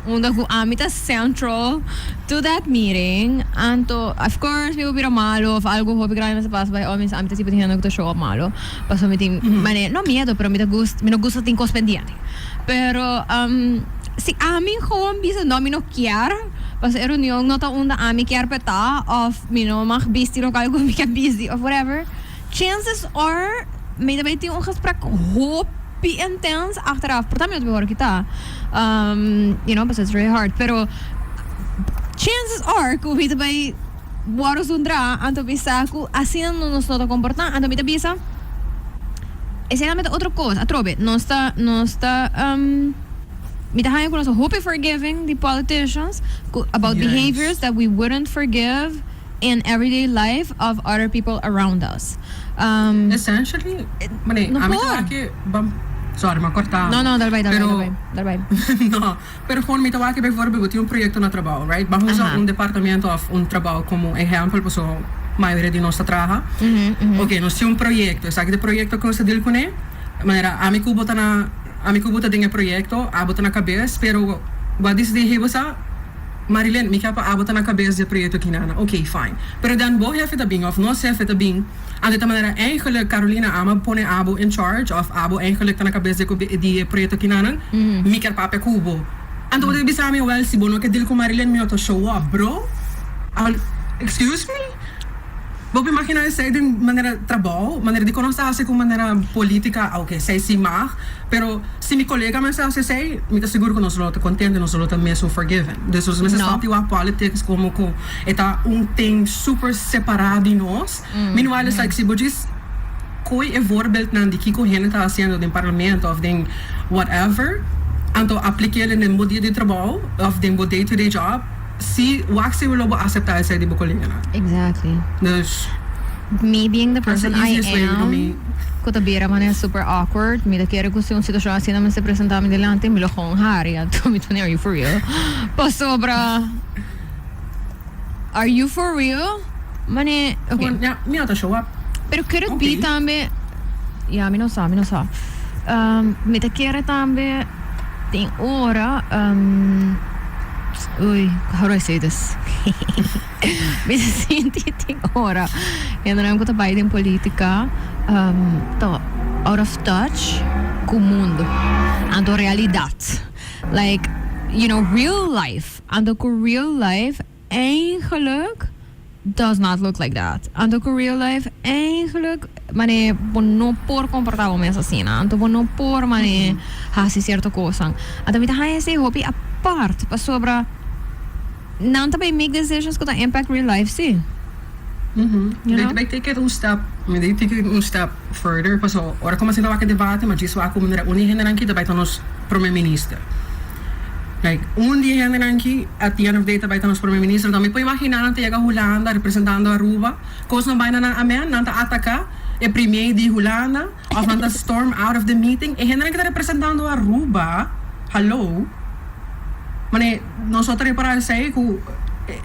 A: unda cu ami ta central to that meeting, anto of course mi por bira malo of algo hopi grandi mester pasa, by all means ami ta tipo di hende cu ta show up malo, pasobra mi tin mane, no miedo, pero mi ta gust, mi no gusta tin cos pendiente. Pero si ami gewoon bisa no mi no kier, pasobra e reunion no ta unda ami kier pa e ta of mi no mag bisti local cu mi kier bisti of whatever. Chances are mi ta bay tin un gesprek hopi intens achteraf. Por ta mi no ta bay worde kita. You know, pasobra it's really hard. Pero chances are cu mi ta bay worde zundra anto bisa cu asina no nos no ta comporta. Anto mi ta bisa esey tambe ta otro cos. Atrobe nos ta nos ta mi ta haya cu nos ta hopi forgiving di politicians cu about behaviors that we wouldn't forgive. in everyday life of other people around us. Um,
B: Essentially, mane,
A: No
B: ami
A: por.
B: ta wak bam, sorry, m'a corta.
A: No, no, dal bai, dal bai,
B: Pero,
A: dal bai, dal bai.
B: no, pero gewoon mi ta wak bijvoorbeeld, bo tin un proyecto na trabou, right? Ban usa
A: Aha.
B: un departamento of un trabou como ehempel, paso mayoria di nos ta traha. Ok, nos tin un proyecto, esaki ta e proyecto cu nos ta deal cune, manera ami cu bo ta na, ami cu bo ta den e proyecto, abo ta na cabes, pero bo a dicidi, hey bo sa, Marilyn, mi ke pa abo ta na kabes di e proyekto kinana. Ok, fine. Pero dan bo hefe ta bin of nos hefe ta bin, anto ta manera eigenlijk Carolina ama pone abo in charge of abo eigenlijk ta na kabes di e di e proyekto kinanan, mi kier papia ku bo. Anto bo ta bisa mi, well, si bo no ke deal ku Marilyn mi no ta show up, bro. Excuse me? Bo por imagina esei den manera trabou, manera di kon nos ta hasi ku manera politica, ok, esei si mag, pero si mi colega mester hasi esei, mi ta sigur ku nos lo ta contento y nos lo ta mesun forgiven. Dus nos mester
A: No.
B: stop di wak politics como ku e ta un thing super separa di nos. Meanwhile it's like si bo djis koe e voorbeeldnan di kiko hende ta hasiendo den parlamento of den whatever, anto aplikel den bo dia di trabou of den bo day to day job, Si wak si lo bo acepta esey di bo coleganan.
A: Exactly.
B: Dus.
A: Me being the
B: That's the
A: person I
B: easiest way to
A: am,
B: me.
A: cu ta bira manera super awkward, mi ta kere cu si un situacion asina mester presenta mi dilanti, mi lo gewoon hari, anto mi ta pone are you for real? Pasobra are you for real? Mane, ok.
B: Gewoon, ja, mi no ta show up.
A: Pero could it be
B: Ok.
A: tambe, ja, mi no sa, mi no sa. Mi ta kere tambe. Tin ora, uy, how do I say this? Mi ta sinti tin ora hendenan ku ta bai den politica ta out of touch ku mundu, anto realidad. Like. real life. Anto ku real life eigenlijk does not look like that. Anto ku real life eigenlijk mane bo no por komportá bo mes asina. Anto bo no por mane hasi sierto kosnan. Anto mi ta haña esei hopi apart pasobra nan ta bay make decisions ku ta impact real life si. You know?
B: Bay take it un step, mi bay take it un step further paso ora ku mi a sinta wak e debate mi a djis wak ku manera un di e hendenan aki ta bay ta nos prome minister. Like un di e hendenan aki at the end of day ta bay ta nos prome minister. Enton mi por imagina nan ta yega Hulanda representando Aruba, kos no bay na nan amen, nan ta ataka e premier di Hulanda of nan ta storm out of the meeting. E hendenan ki ta representando Aruba, hallo, mane nos no ta repara esey ku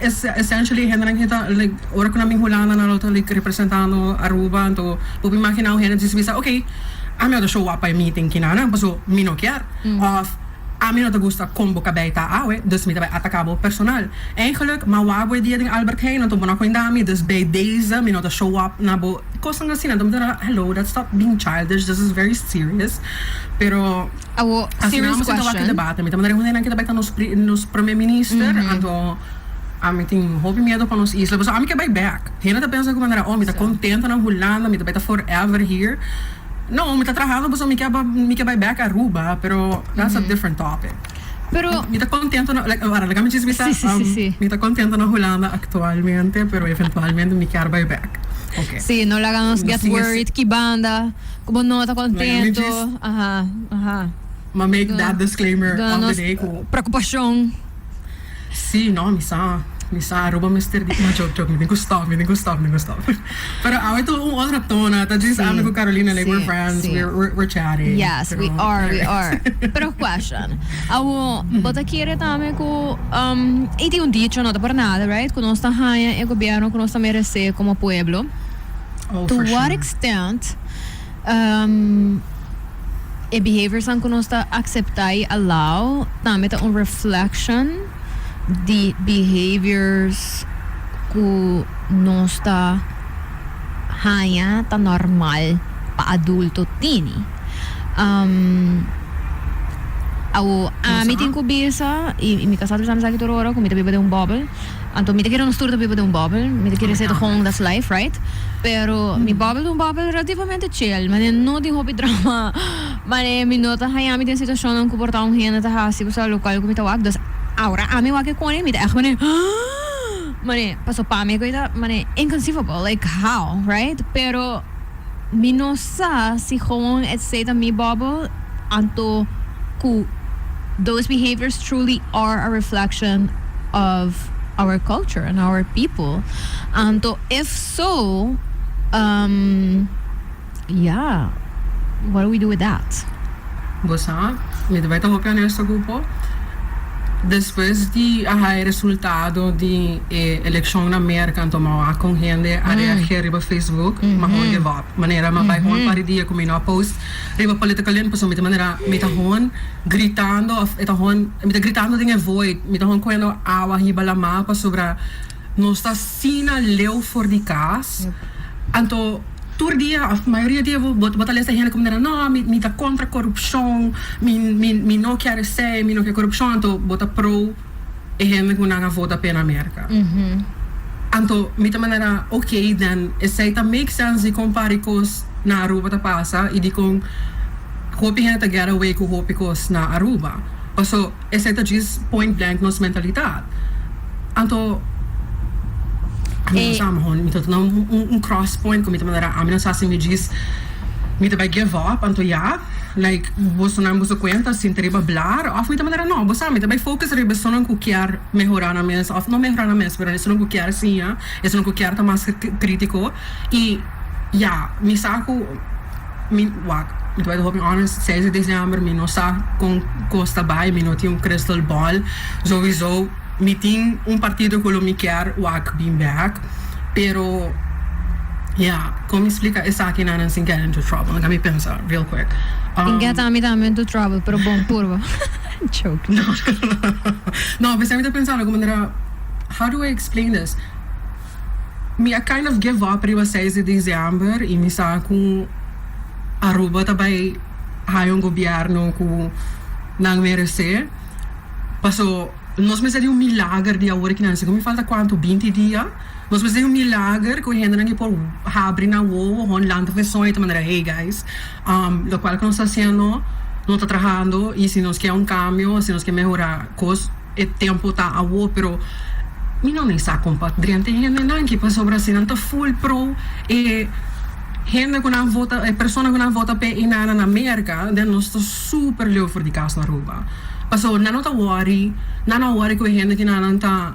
B: essentially e hendenan ki ta like ora ku nan bin Hulanda nan lo ta like representando Aruba. Anto bo por imagina un hende ta bisa ok ami no ta show up pa e meeting kinanan paso mi no kier of Ami no ta gusta kon bo kabei ta awe, dus mi ta bai ataka bo personal. Eigenlijk, m'a wak bo e dia den Albert Heijn, anto bo no a kuenda mi, dus bij deze mi no ta show up na bo kosnan asina. Anto mi ta dara, hello, that's stop being childish, this is very serious. Pero
A: Awo,
B: asina
A: serious
B: amo sinta wak e
A: question.
B: debate. Mi ta manda hundenan ke ta bai ta nos pri, nos prome minister, anto ami tin hopi miedo pa nos isla, pasobra ami ke bai bek. Hende ta pensa ku manera, oh, mi ta kontento na Hulanda, mi ta bai ta forever here. No, mi ta trahando pasobra mi ke mi ke bai bek Aruba, pero that's a different topic.
A: Pero
B: Mi ta contento na, like, ora laga mi djis bisa,
A: Sí, sí, sí, sí.
B: mi ta contento na Hulanda actualmente, pero eventualmente mi kier bai bek. Okay.
A: Sí, no laga nos
B: No
A: get
B: sin ese-
A: worried ki banda ku bo no ta
B: Laga mi
A: contento.
B: djis-
A: Aha, aha.
B: Ma make
A: Duna-
B: that disclaimer
A: duna
B: of the
A: nos
B: day ku
A: preocupacion.
B: Sí, no, mi sa, mi sa Aruba mester di, no, joke, joke, mi tin ku stop, mi tin ku stop, mi tin ku stop. Pero awe ta un otro tono, ta djis
A: Sí,
B: ami ku Carolina, like we're
A: sí,
B: friends,
A: sí.
B: we're, we're, we're chatting.
A: Yes, we
B: Pero,
A: are, we
B: anyways.
A: are. Pero question, awo, bo ta kere tambe ku, i tin un dicho, no ta por nada, right? Ku nos ta haña e gobierno ku nos ta meresé komo pueblo.
B: Oh,
A: To
B: for
A: what
B: sure.
A: extent, E behaviors-nan ku nos ta akseptá i allow tambe ta un reflection di behaviors ku nos ta haña ta normal pa adulto tini. Awo ami tin ku bisa i mi kasá ta bisa mi esaki tur ora ku mi ta biba den un bubble. Anto mi ta kere nos tur ta biba den un bubble, mi ta kere esei ta gewoon that's life, right? Pero mi bubble ta un bubble relativamente chill, mane no tin hopi drama, mane mi no ta haña mi den situacionnan cu por ta un hende ta haci cosa locual cu mi ta wak, dus ahora ami wak e cone mi ta echt mane mane paso pa mi ta mane inconceivable, like how, right? Pero mi no sa si gewoon esei ta mi bubble anto cu those behaviors truly are a reflection of our culture and our people. Anto if so, yeah, what do we do with that?
B: Bo sa, mi ta bai ta hopi honesto cu bo, despues di a haya e resultado di e eleccion na Merca anto mi a wak con hende a reageer riba Facebook, mi a gewoon give up. Manera mi a bai gewoon un par di dia cu mi no a post riba Political Link pasobra mi ta manera mi ta gewoon gritando of e ta gewoon mi ta gritando den e void, mi ta gewoon cogiendo awa hiba lama pasobra nos ta asina leu for di cas. Anto tur dia of mayoria dia bo bo ta lesa hende ku manera no mi mi ta kontra korupshon mi mi mi no kier esei mi no kier korupshon anto bo ta pro e hende ku nan a vota p'e na Merka. Anto mi ta manera ok den esei ta make sense dikon pari kos na Aruba ta pasa i dikon hopi hende ta get away ku hopi kos na Aruba paso esei ta djis point blank nos mentalitat. Anto ami no sa mihor mi ta tuna un cross point ku mi ta manera ami no sa si mi djis mi ta bai give up anto ya like bosonan boso kuenta sinta riba blar of mi ta manera no bo sa mi ta bai focus riba esunnan ku kier mehora nan mes of no mehora nan mes pero esunnan ku kier siña esunnan ku kier ta mas kritiko i ya mi sa ku mi wak mi ta bai ta hopi honest 6 di december mi no sa kon kos ta bai mi no tin un crystal ball Souiso mi tin un partido cu lo mi kier wak bin bek, pero ya, con mi splica esaki nan sin get into trouble? Laga mi pensa real quick.
A: Tin get ami tambe into trouble, pero bon purba. Joke.
B: No, no, pesey mi ta pensando como manera, how do I explain this? Mi a kind of give up riba 6 di december y mi sa cu Aruba ta bay haya un gobierno cu nan merece. Paso nos mester di un milager di awor kinan segun mi falta cuanto 20 dia, nos mester di un milager cu hendenan ki por habri nan wowo hon lanta fen soño ta manera, "Hey guys, locual cu nos ta haciendo no ta trahando y si nos kier un cambio, si nos kier mehora cos, e tempo ta awo." Pero mi no sa con pa drenta e hendenan ki, pasobra si nan ta full pro e hende cu nan vota, e persona cu nan vota pe y nan na Merca, den nos ta super leu for di cas na Aruba. Paso nan no ta worry, nan no worry cu e hende ki nan ta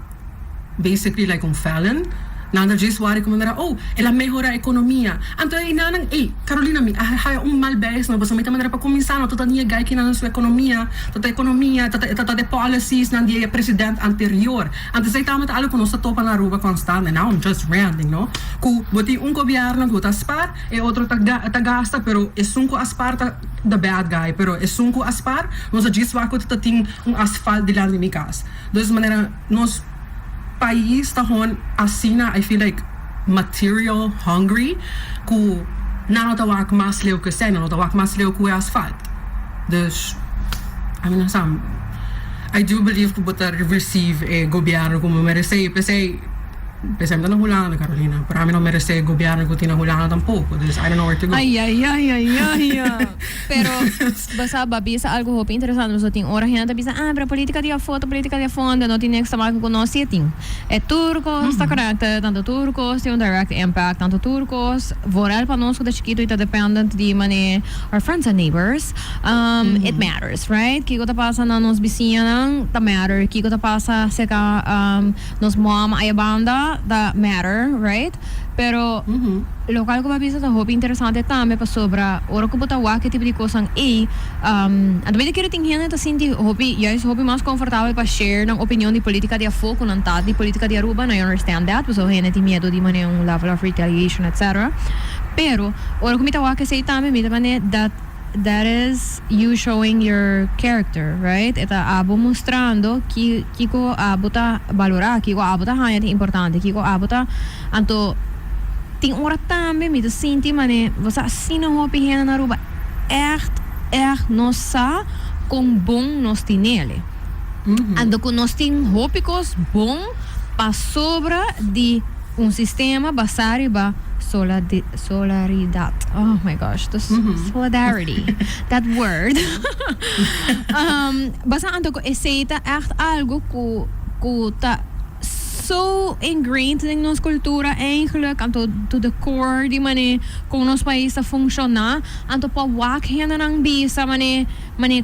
B: basically like un felon. Nan ta just worry cu manera, "Oh, el a mehora economia." Anto e nan, ey, Carolina, mi a haya un mal beis no, paso mi ta manera pa cuminsa no ta niega ki nan su economia, ta economia, ta de policies nan di e president anterior. Antes ey tambe ta algo cu nos ta topa na Aruba constante. Now I'm just ranting, no? Cu bo tin un gobierno cu ta spaar, e otro ta gasta, pero esun cu a spaar ta the bad guy, pero esun cu a spaar, nos a djis wak cu ta tin un asfalt dilanti mi cas. Dus manera nos pais ta gewoon asina, I feel like material hungry, cu nan no ta wak mas leu cu esey, nan no ta wak mas leu cu e asfalt. Dus, I mean, I do believe cu bo ta receive e gobierno como merece, pesey pesey mi ta na Hulanda, Carolina, pero ami no merece e gobierno cu tin na Hulanda tampoco, dus I don't know where to go.
A: Ay, ay, ay, ay, ay. Pero, basa, bo a bisa algo hopi interesante. So tin ora hende ta bisa, "Ah, pero politica di afo, politica di afondo, no tin niks te maken cu nos." Si tin. E tur cos ta connected, tanto tur cos tin un direct impact, tanto tur cos, vooral pa nos cu ta chikito y ta dependent di mane our friends and neighbors, it matters, right? Kico ta pasa na nos bisiñanan ta matter, kico ta pasa cerca nos mom aya banda ta matter, right? Pero locual cu bo a bisa ta hopi interesante tambe, pasobra ora cu bo ta wak e tipo di cosnan ey, anto mi ta kere tin hende ta sinti hopi, juist hopi mas comfortabel pa share nan opinion di politica di afo cu nan ta di politica di Aruba, and I understand that, pasobra hende tin miedo di mane un level of retaliation, etc. Pero ora cu mi ta wak esey tambe mi ta mane that that is you showing your character, right? E ta abo mostrando ki kiko abo ta balora, kiko abo ta haña tin importante, kiko abo ta. Anto tin ora tambe mi ta sinti mane bo sa asina hopi hende na Aruba echt echt no sa con bon nos tinele. Anto cu nos tin hopi cos bon pasobra di un sistema basa riba solaridad. Oh my gosh, the solidarity, that word. Basa anto cu esey ta echt algo cu ta so ingrained den nos cultura eigenlijk, anto to the core di mane con nos pais ta funciona, anto pa wak hendenan bisa mane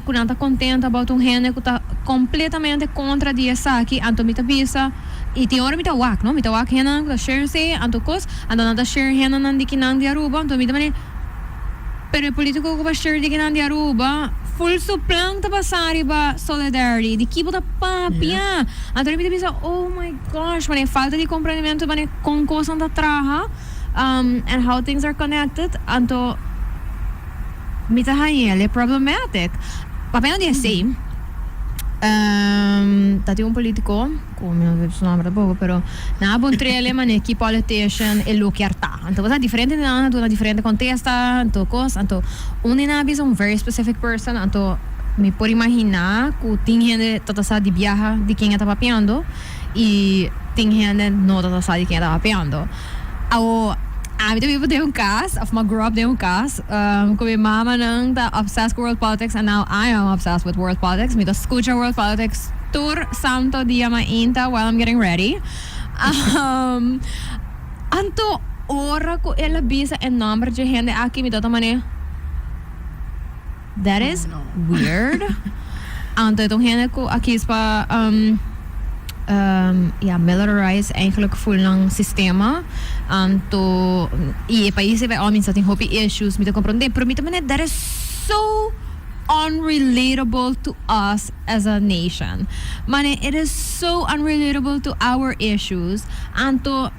A: cu nan ta contento about un hende cu ta completamente contra di esaki. Anto mi ta bisa y tin ora mi ta wak, no, mi ta wak hendenan cu ta share esey, anto cos, anto nan ta share hendenan di kinan di Aruba, anto mi ta mane, "Pero e politico cu ba share di kinan di Aruba, full su plan ta basa riba solidarity, di ki bo ta papia?" Anto mi ta bisa, "Oh my gosh," mane falta di comprendimento mane con cosnan ta traha and how things are connected. Anto mi ta hañele problematic. Papia no di esey, ta tin un politico cu mi no sa su nomber tampoco, pero nan a puntrele mane ki politician e lo kier ta. Anto bo sa diferente di nan a duna diferente contesta, anto cos, anto un di nan a bisa un very specific person, anto mi por imagina cu tin hende ta ta sa di biaha di ken e ta papiando y tin hende no ta ta sa di ken e ta papiando. Awo, ami ta biba den un cas, of mi a grow up den un cas, cu mi mamanan ta obsessed cu world politics and now I am obsessed with world politics. Mi ta scucha world politics tur santo dia mainta while I'm getting ready. Anto ora cu el a bisa e nomber dje hende aki, mi ta mane, "That is
B: Oh, no.
A: weird." Anto e ta un hende cu a kies pa ja, militarize eigenlijk full nan sistema. Anto y e pais ei by all means ta tin hopi issues, mi ta comprende, pero mi ta mane, "That is so unrelatable to us as a nation." Mane, it is so unrelatable to our issues. Anto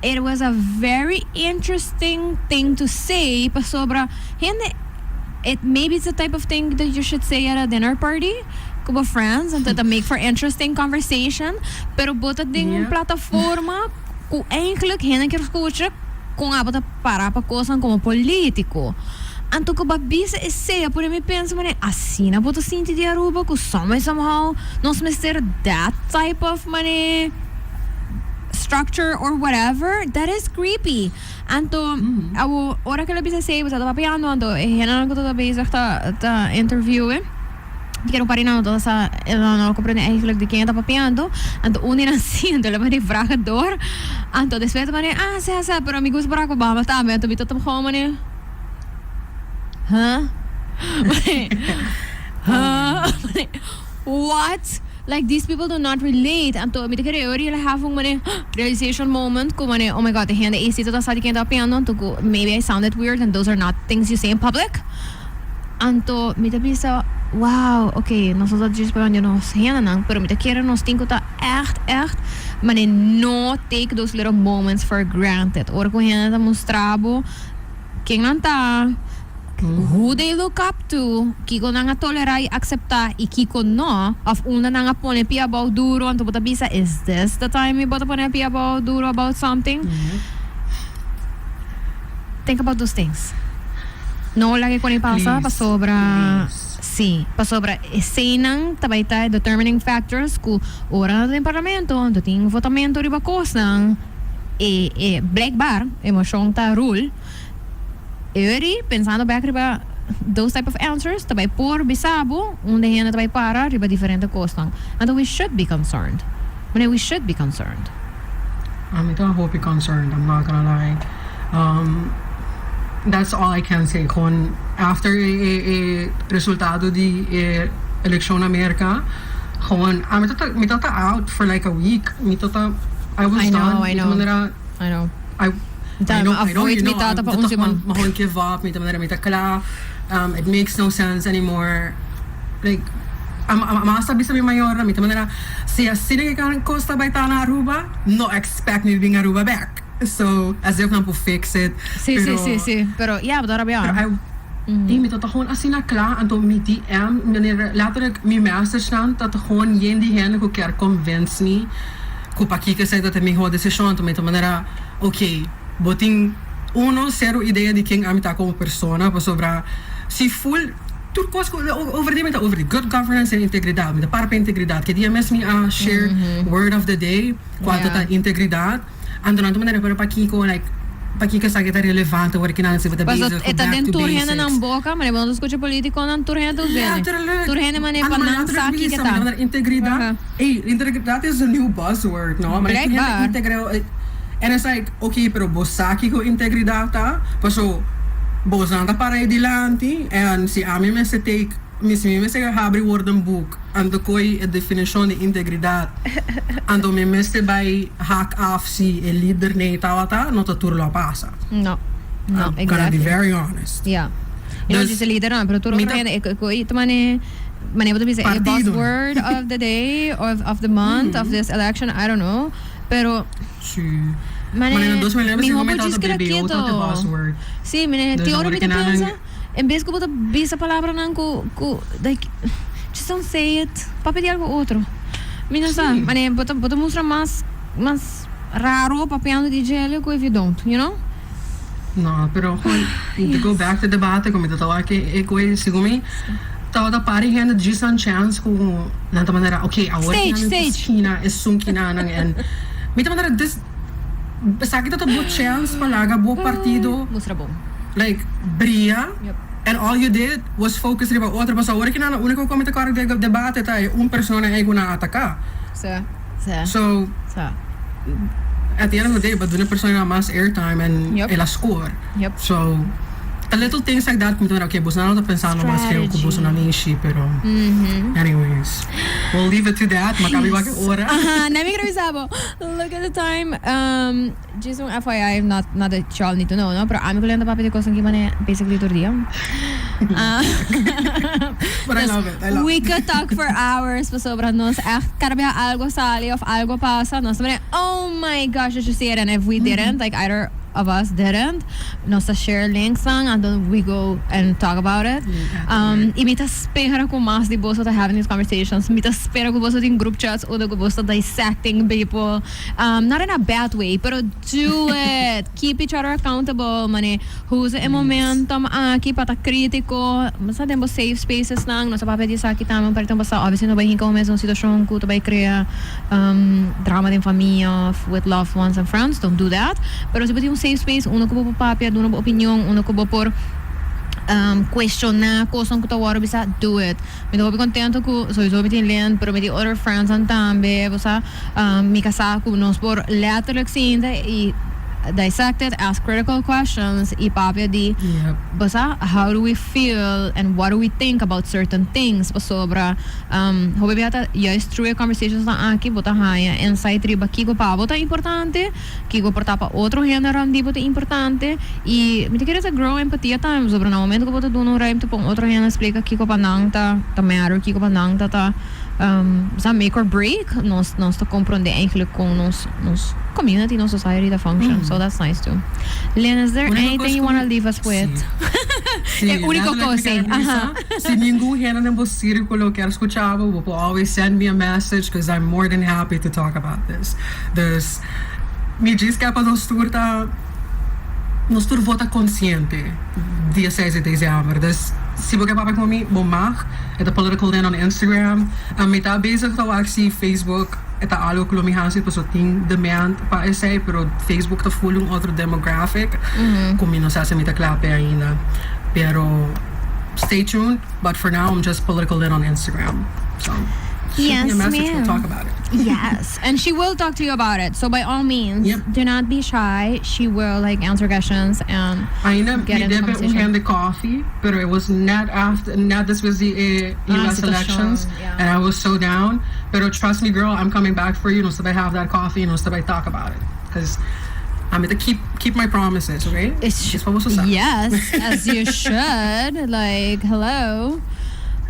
A: it was a very interesting thing to say, pasobra hende, it maybe it's the type of thing that you should say at a dinner party cu bo friends, anto ta make for interesting conversation, pero bo ta den un plataforma cu eigenlijk hende kier scucha con abo ta para pa cosnan como politico. Anto ku bo a bisa esei a pone mi pensa manera asina bo ta sinti di Aruba ku some way somehow nos mester that type of manera structure or whatever that is creepy. Anto awo ora ku el a bisa esei bo sa ta papiando anto e hendenan ku ta bezig ta ta interviewe di kere un par di nan no ta sa nan no a comprende eigenlijk di ken e ta papiando anto un di nan si anto el a manda e vragen door anto despues ta manda ah sa sa pero mi gusta Barack Obama tambe anto mi ta gewoon mane huh huh what like these people do not relate anto mi ta kere ora el a have un mane realization moment ku mane oh my god e hende ei si ta sa di ken ta papiando anto ku maybe I sounded weird and those are not things you say in public. Anto mi ta bisa, Wow, ok, nos no ta djis pa di nos hendenan, pero mi ta kere nos tin ku ta ègt, ègt manera no take those little moments for granted. Ora ku hende ta mustra bo ken nan ta, who they look up to, kiko nan a tolerá i akseptá i kiko no, òf unda nan a pone pia abou duro, anto bo ta bisa, is this the time mi bo ta pone pia abou duro about something? Think about those things. No laga e koni pasa pasobra si, pasobra eseinan ta bai ta e determining factors ku ora nan ta den parlamento anto tin votamento riba kosnan e e blijkbaar emoshon ta rule. Eri pensando bek riba those type of answers ta bai por bisa bo unda hende ta bai para riba diferente kosnan. Anto we should be concerned. Mane we should be concerned.
B: Ami ta hopi concerned, I'm not gonna lie. That's all I can say. Gewoon after e e e resultado di e eleccion na Merca, gewoon ami ta mi ta ta out for like a week. Mi ta ta I was
A: I know,
B: done.
A: I
B: Mi ta
A: know.
B: manera
A: I know.
B: I I
A: Dame
B: know I don't
A: avoid
B: you
A: mi
B: know
A: tata pa
B: mi
A: un
B: ta gewoon
A: siman.
B: mi gewoon give up. Mi ta manera mi ta kla. It makes no sense anymore. Like a hasta bisa mi mayornan mi ta manera si asina ke kan kos ta bai ta na Aruba no expect mi bin Aruba bek so as if nan por fix it
A: Sí, sí,
B: pero
A: sí, sí. Pero ya, bo ta rabia.
B: pero I y mi ta ta gewoon asina kla anto mi DM manera letterlijk mi message nan ta ta gewoon yen di hende ku kier convince mi ku pakiko esei ta ta e miho desishon anto mi ta manera ok bo tin uno sero idea di ken ami ta komo persona pasobra si full Tur kos ku over di mi ta over di good governance en integridad. Mi ta para pa integridad. Ke dia mes mi a share word of the day kual ta ta integridad. Anto nan ta manera pero pakiko like pakiko esaki ta relevante ora ki nan si bo ta
A: Paso
B: bezig
A: e
B: ku
A: ta
B: back
A: den
B: to
A: tur hende
B: basics.
A: nan boka, manera bo no ta skucha politikonan tur hende ta us'e.
B: Letterlijk.
A: Tur hende manera
B: Anto
A: pa
B: manera
A: nan
B: letterlijk
A: sa kiko
B: bisa
A: ta.
B: mi ta manera integridad. Ey, integridad is the new buzzword no. Manera tur hende
A: Blijkbaar.
B: integra and it's like Ok, pero bo sa kiko integridad ta? Paso bosnan ta para e dilanti en si ami mester take, mi si mi mester habri woordenboek anto koy e definicion di integridad anto mi mester bay hak af si e lider nee tawata, no ta tur lo a pasa.
A: No, no,
B: I'm gonna be
A: exactly.
B: very honest.
A: Ja. Y no
B: Dus,
A: djis e lidernan, pero tur
B: mi
A: otro
B: ta
A: hende, e koy ta mane, mane bo ta bisa e
B: Partido.
A: buzzword of the day, of, of the month, of this election, I don't know, pero.
B: Sí.
A: Mane,
B: Mane na 2009
A: miho
B: segun mi
A: bo
B: tata
A: djis keda
B: BBO ta te
A: keto.
B: buzzword.
A: Sí, mane,
B: Dus
A: tin ora
B: awor
A: mi ta
B: ki nan
A: pensa, en bes ku bo ta bisa palabranan ku, ku, like, just don't say it. Papia di algo otro. Mi no sa,
B: Sí.
A: mane, bo ta, bo ta mustra mas, mas raro papiando di djele ku if you don't, you know?
B: No, pero gewoon, to go back to debate ku mi ta tawa ke e koe segun mi tabata pari hende djis nan chance ku nan ta manera ok awor
A: Stage,
B: kinan
A: stage.
B: skina esun kinanan en mi ta manera this esaki ta ta bo chance pa laga bo partido
A: Mustra bon.
B: like bria
A: Yep.
B: and all you did was focus riba otro pasobra awor kinan lo uniko ku mi ta kòrda di e debate ta e un persona ei ku nan a ataka.
A: Sa, sa,
B: So
A: sa.
B: At the end of the day, bo duna persona mas airtime and
A: Yep.
B: el a score.
A: Yep.
B: So, the little things like that, mi ta mira, okay, boso nan no ta pensando mas geu ku boso nan ishi, pero anyways, we'll leave it to that. Ma kabi wak e ora.
A: Aha, na mi kere bisa bo. Look at the time. Djis un FYI, not, not that y'all need to know, no? Pero ami ku Lenta papia di kosnan ki mane basically tur dia.
B: But I love it, I love
A: We
B: it.
A: could talk for hours pasobra nos echt kada bia algo sali of algo pasa nos ta mane oh my gosh did you see it and if we didn't like either of us didn't, nos ta share links nan and then we go and talk about it. Y mi ta spera cu mas di boso ta having these conversations. Mi ta spera cu boso tin group chats unda cu boso ta dissecting people. Not in a bad way, pero do it! Keep each other accountable. Mane, usa e momentum aki pa ta critico. Sa den bo safe spaces nan. Nos a papia di esaki tambe un par di tempo pasa. Obviously no bay hinca bo mes den un situacion cu ta bay crea drama den famia of with loved ones and friends. Don't do that. Pero si bo tin un safe space unda cu bo por papia, duna bo opinion, unda cu bo por cuestiona cosnan cu ta worde bisa, do it. Mi ta hopi contento cu sowieso mi tin Lynn, pero mi tin otro friendsnan tambe, bo sa, mi casa cu nos por letterlijk sinta y dissect it, ask critical questions y papia di, bo sa, how do we feel and what do we think about certain things, pasobra hopi bia ta juist through e conversationsnan aki bo ta haya insight riba kico pa bo ta importante. Kiko por ta pa otro hende rond di bo ta importante y mi ta kere ta grow empatia tambe pasobra na momento ku bo ta duna un ruimte pa un otro hende splika kiko pa nan ta ta matter, kiko pa nan ta ta sa make or break, nos nos ta comprende eigenlijk kon nos nos community, nos society ta function, so that's nice too. Lynn, is there anything you wanna leave us with?
B: Si,
A: E unico
B: letterlijk
A: cos
B: mi
A: ey,
B: kier bisa,
A: aha.
B: si ningun hende den bo circulo kier scucha bo, bo por always send me a message cause I'm more than happy to talk about this. Dus mi djis ke pa nos tur ta nos tur vota konsiente dia seis di desèmber. Dus si bo ke papia ku mi, bo mag. E ta Political Lynn on Instagram. Mi ta bezig ta wak si Facebook e ta algo ku lo mi hasi pasobra tin demand pa esei, pero Facebook ta full un otro demographic ku mi no sa si mi ta kla p'e ainda. Pero stay tuned, but for now I'm just Political Lynn on Instagram. So shoot me a
A: Yes,
B: message, we'll
A: ma'am.
B: talk about it.
A: Yes, and she will talk to you about it. So by all means,
B: Yep.
A: do not be shy. She will like answer questions and
B: Ainda
A: get
B: mi
A: into
B: debe un
A: conversation.
B: hende coffee, pero it was net after, net despues di e
A: Ah,
B: US
A: situacion,
B: elections,
A: yeah.
B: and I was so down. Pero trust me girl, I'm coming back for you. Nos ta bay have that coffee and nos ta bay talk about it. Because I'm going to keep my promises, okay?
A: It's
B: Just pa boso sa.
A: Yes, as you should. Like, hello.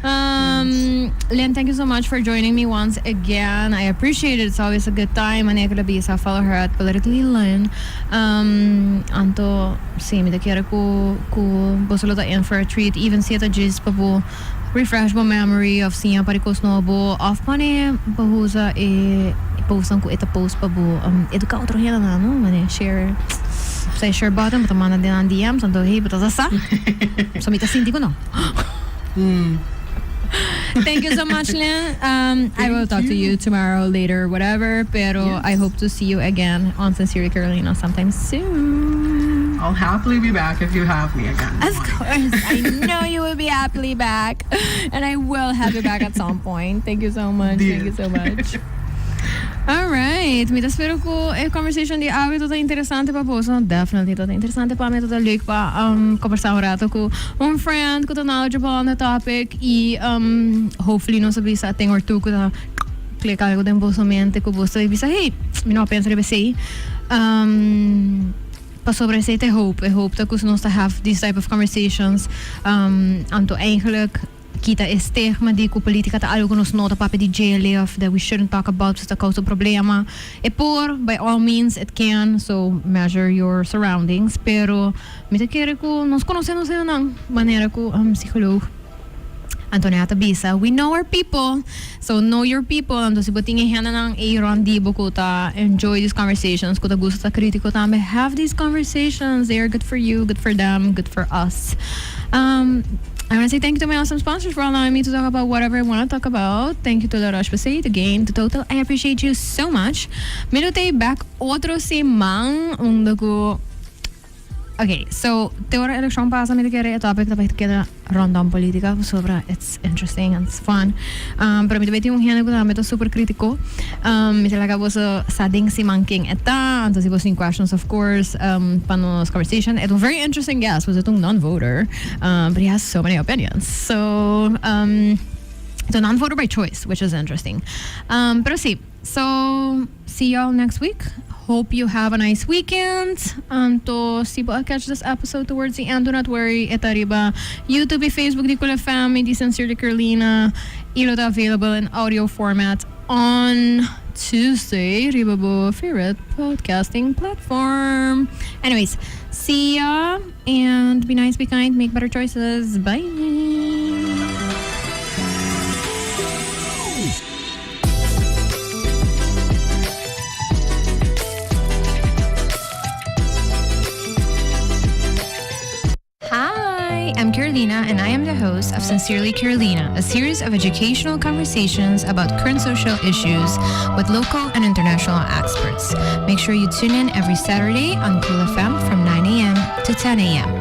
A: Lynn, thank you so much for joining me once again. I appreciate it. It's always a good time. Manera cu bisa, follow her at Politically Lynn. Anto, si, mi ta kere cu boso lo ta in for a treat. Even si e ta djis pa bo refresh bo memory of siña pa di cos nobo of pone bo usa e postnan cu e ta post pa bo educa otro hendenan, no? Mane share, sa e share button, bo ta manda den nan DM's, anto hey, bo ta sa sa. So mi ta sinti cu no. Thank you so much, Lynn. I will talk to you tomorrow, later, whatever. Pero I hope to see you again on Sincerely Carolina sometime soon.
B: I'll happily be back if you have me again.
A: Of course. I know you will be happily back. And I will have you back at some point. Thank you so much. Thank you so much. All right. Mi ta spera cu e conversation di awe ta interesante pa boso. Definitely ta interesante pa mi. Ta leuk pa conversa un rato cu un friend cu ta knowledgeable on the topic. Y hopefully nos a bisa a thing or two cu ta click algo den boso mente cu boso ta bisa, hey, mi no a pensa riba esey. Pasobra esey ta e hope. E hope ta cu nos ta have these type of conversations. Anto eigenlijk kita e stigma di cu politica ta algo cu nos no ta papia di djele of that we shouldn't talk about pasobra ta causa problema. E por, by all means it can, so measure your surroundings, pero mi ta kere cu nos conoce nos hendenan manera cu psicoloog Antonia ta bisa, we know our people, so know your people, anto si bo tin e hendenan ey rond di bo cu ta enjoy these conversations, cu ta gusta ta critico tambe, have these conversations, they are good for you, good for them, good for us. I want to say thank you to my awesome sponsors for allowing me to talk about whatever I want to talk about. Thank you to La Roche-Posay, to Gain, to Total. I appreciate you so much. Mi lo t'ey back otro siman unda cu. Ok, so te ora eleccion pasa mi ta kere e topic ta bay keda rondom politica pasobra it's interesting and it's fun. Pero mi ta bay tin un hende cu tambe ta super critico. Mi ta laga boso sa den siman ken e ta, anto si boso tin questions of course pa nos conversation. E ta un very interesting guest pasobra e ta un non-voter but he has so many opinions. So e ta un non-voter by choice which is interesting. Pero si, so see y'all next week. Hope you have a nice weekend. Anto si bo a catch this episode towards the end, do not worry. E ta riba YouTube y Facebook di Cool FM y di Sincerely Carolina. Y lo ta available in audio format on. Tuesday riba bo favorite podcasting platform. Anyways, see ya and be nice, be kind, make better choices. Bye. Hi, I'm Carolina, and I am the host of Sincerely Carolina, a series of educational conversations about current social issues with local and international experts. Make sure you tune in every Saturday on Cool FM from 9 a.m. to 10 a.m.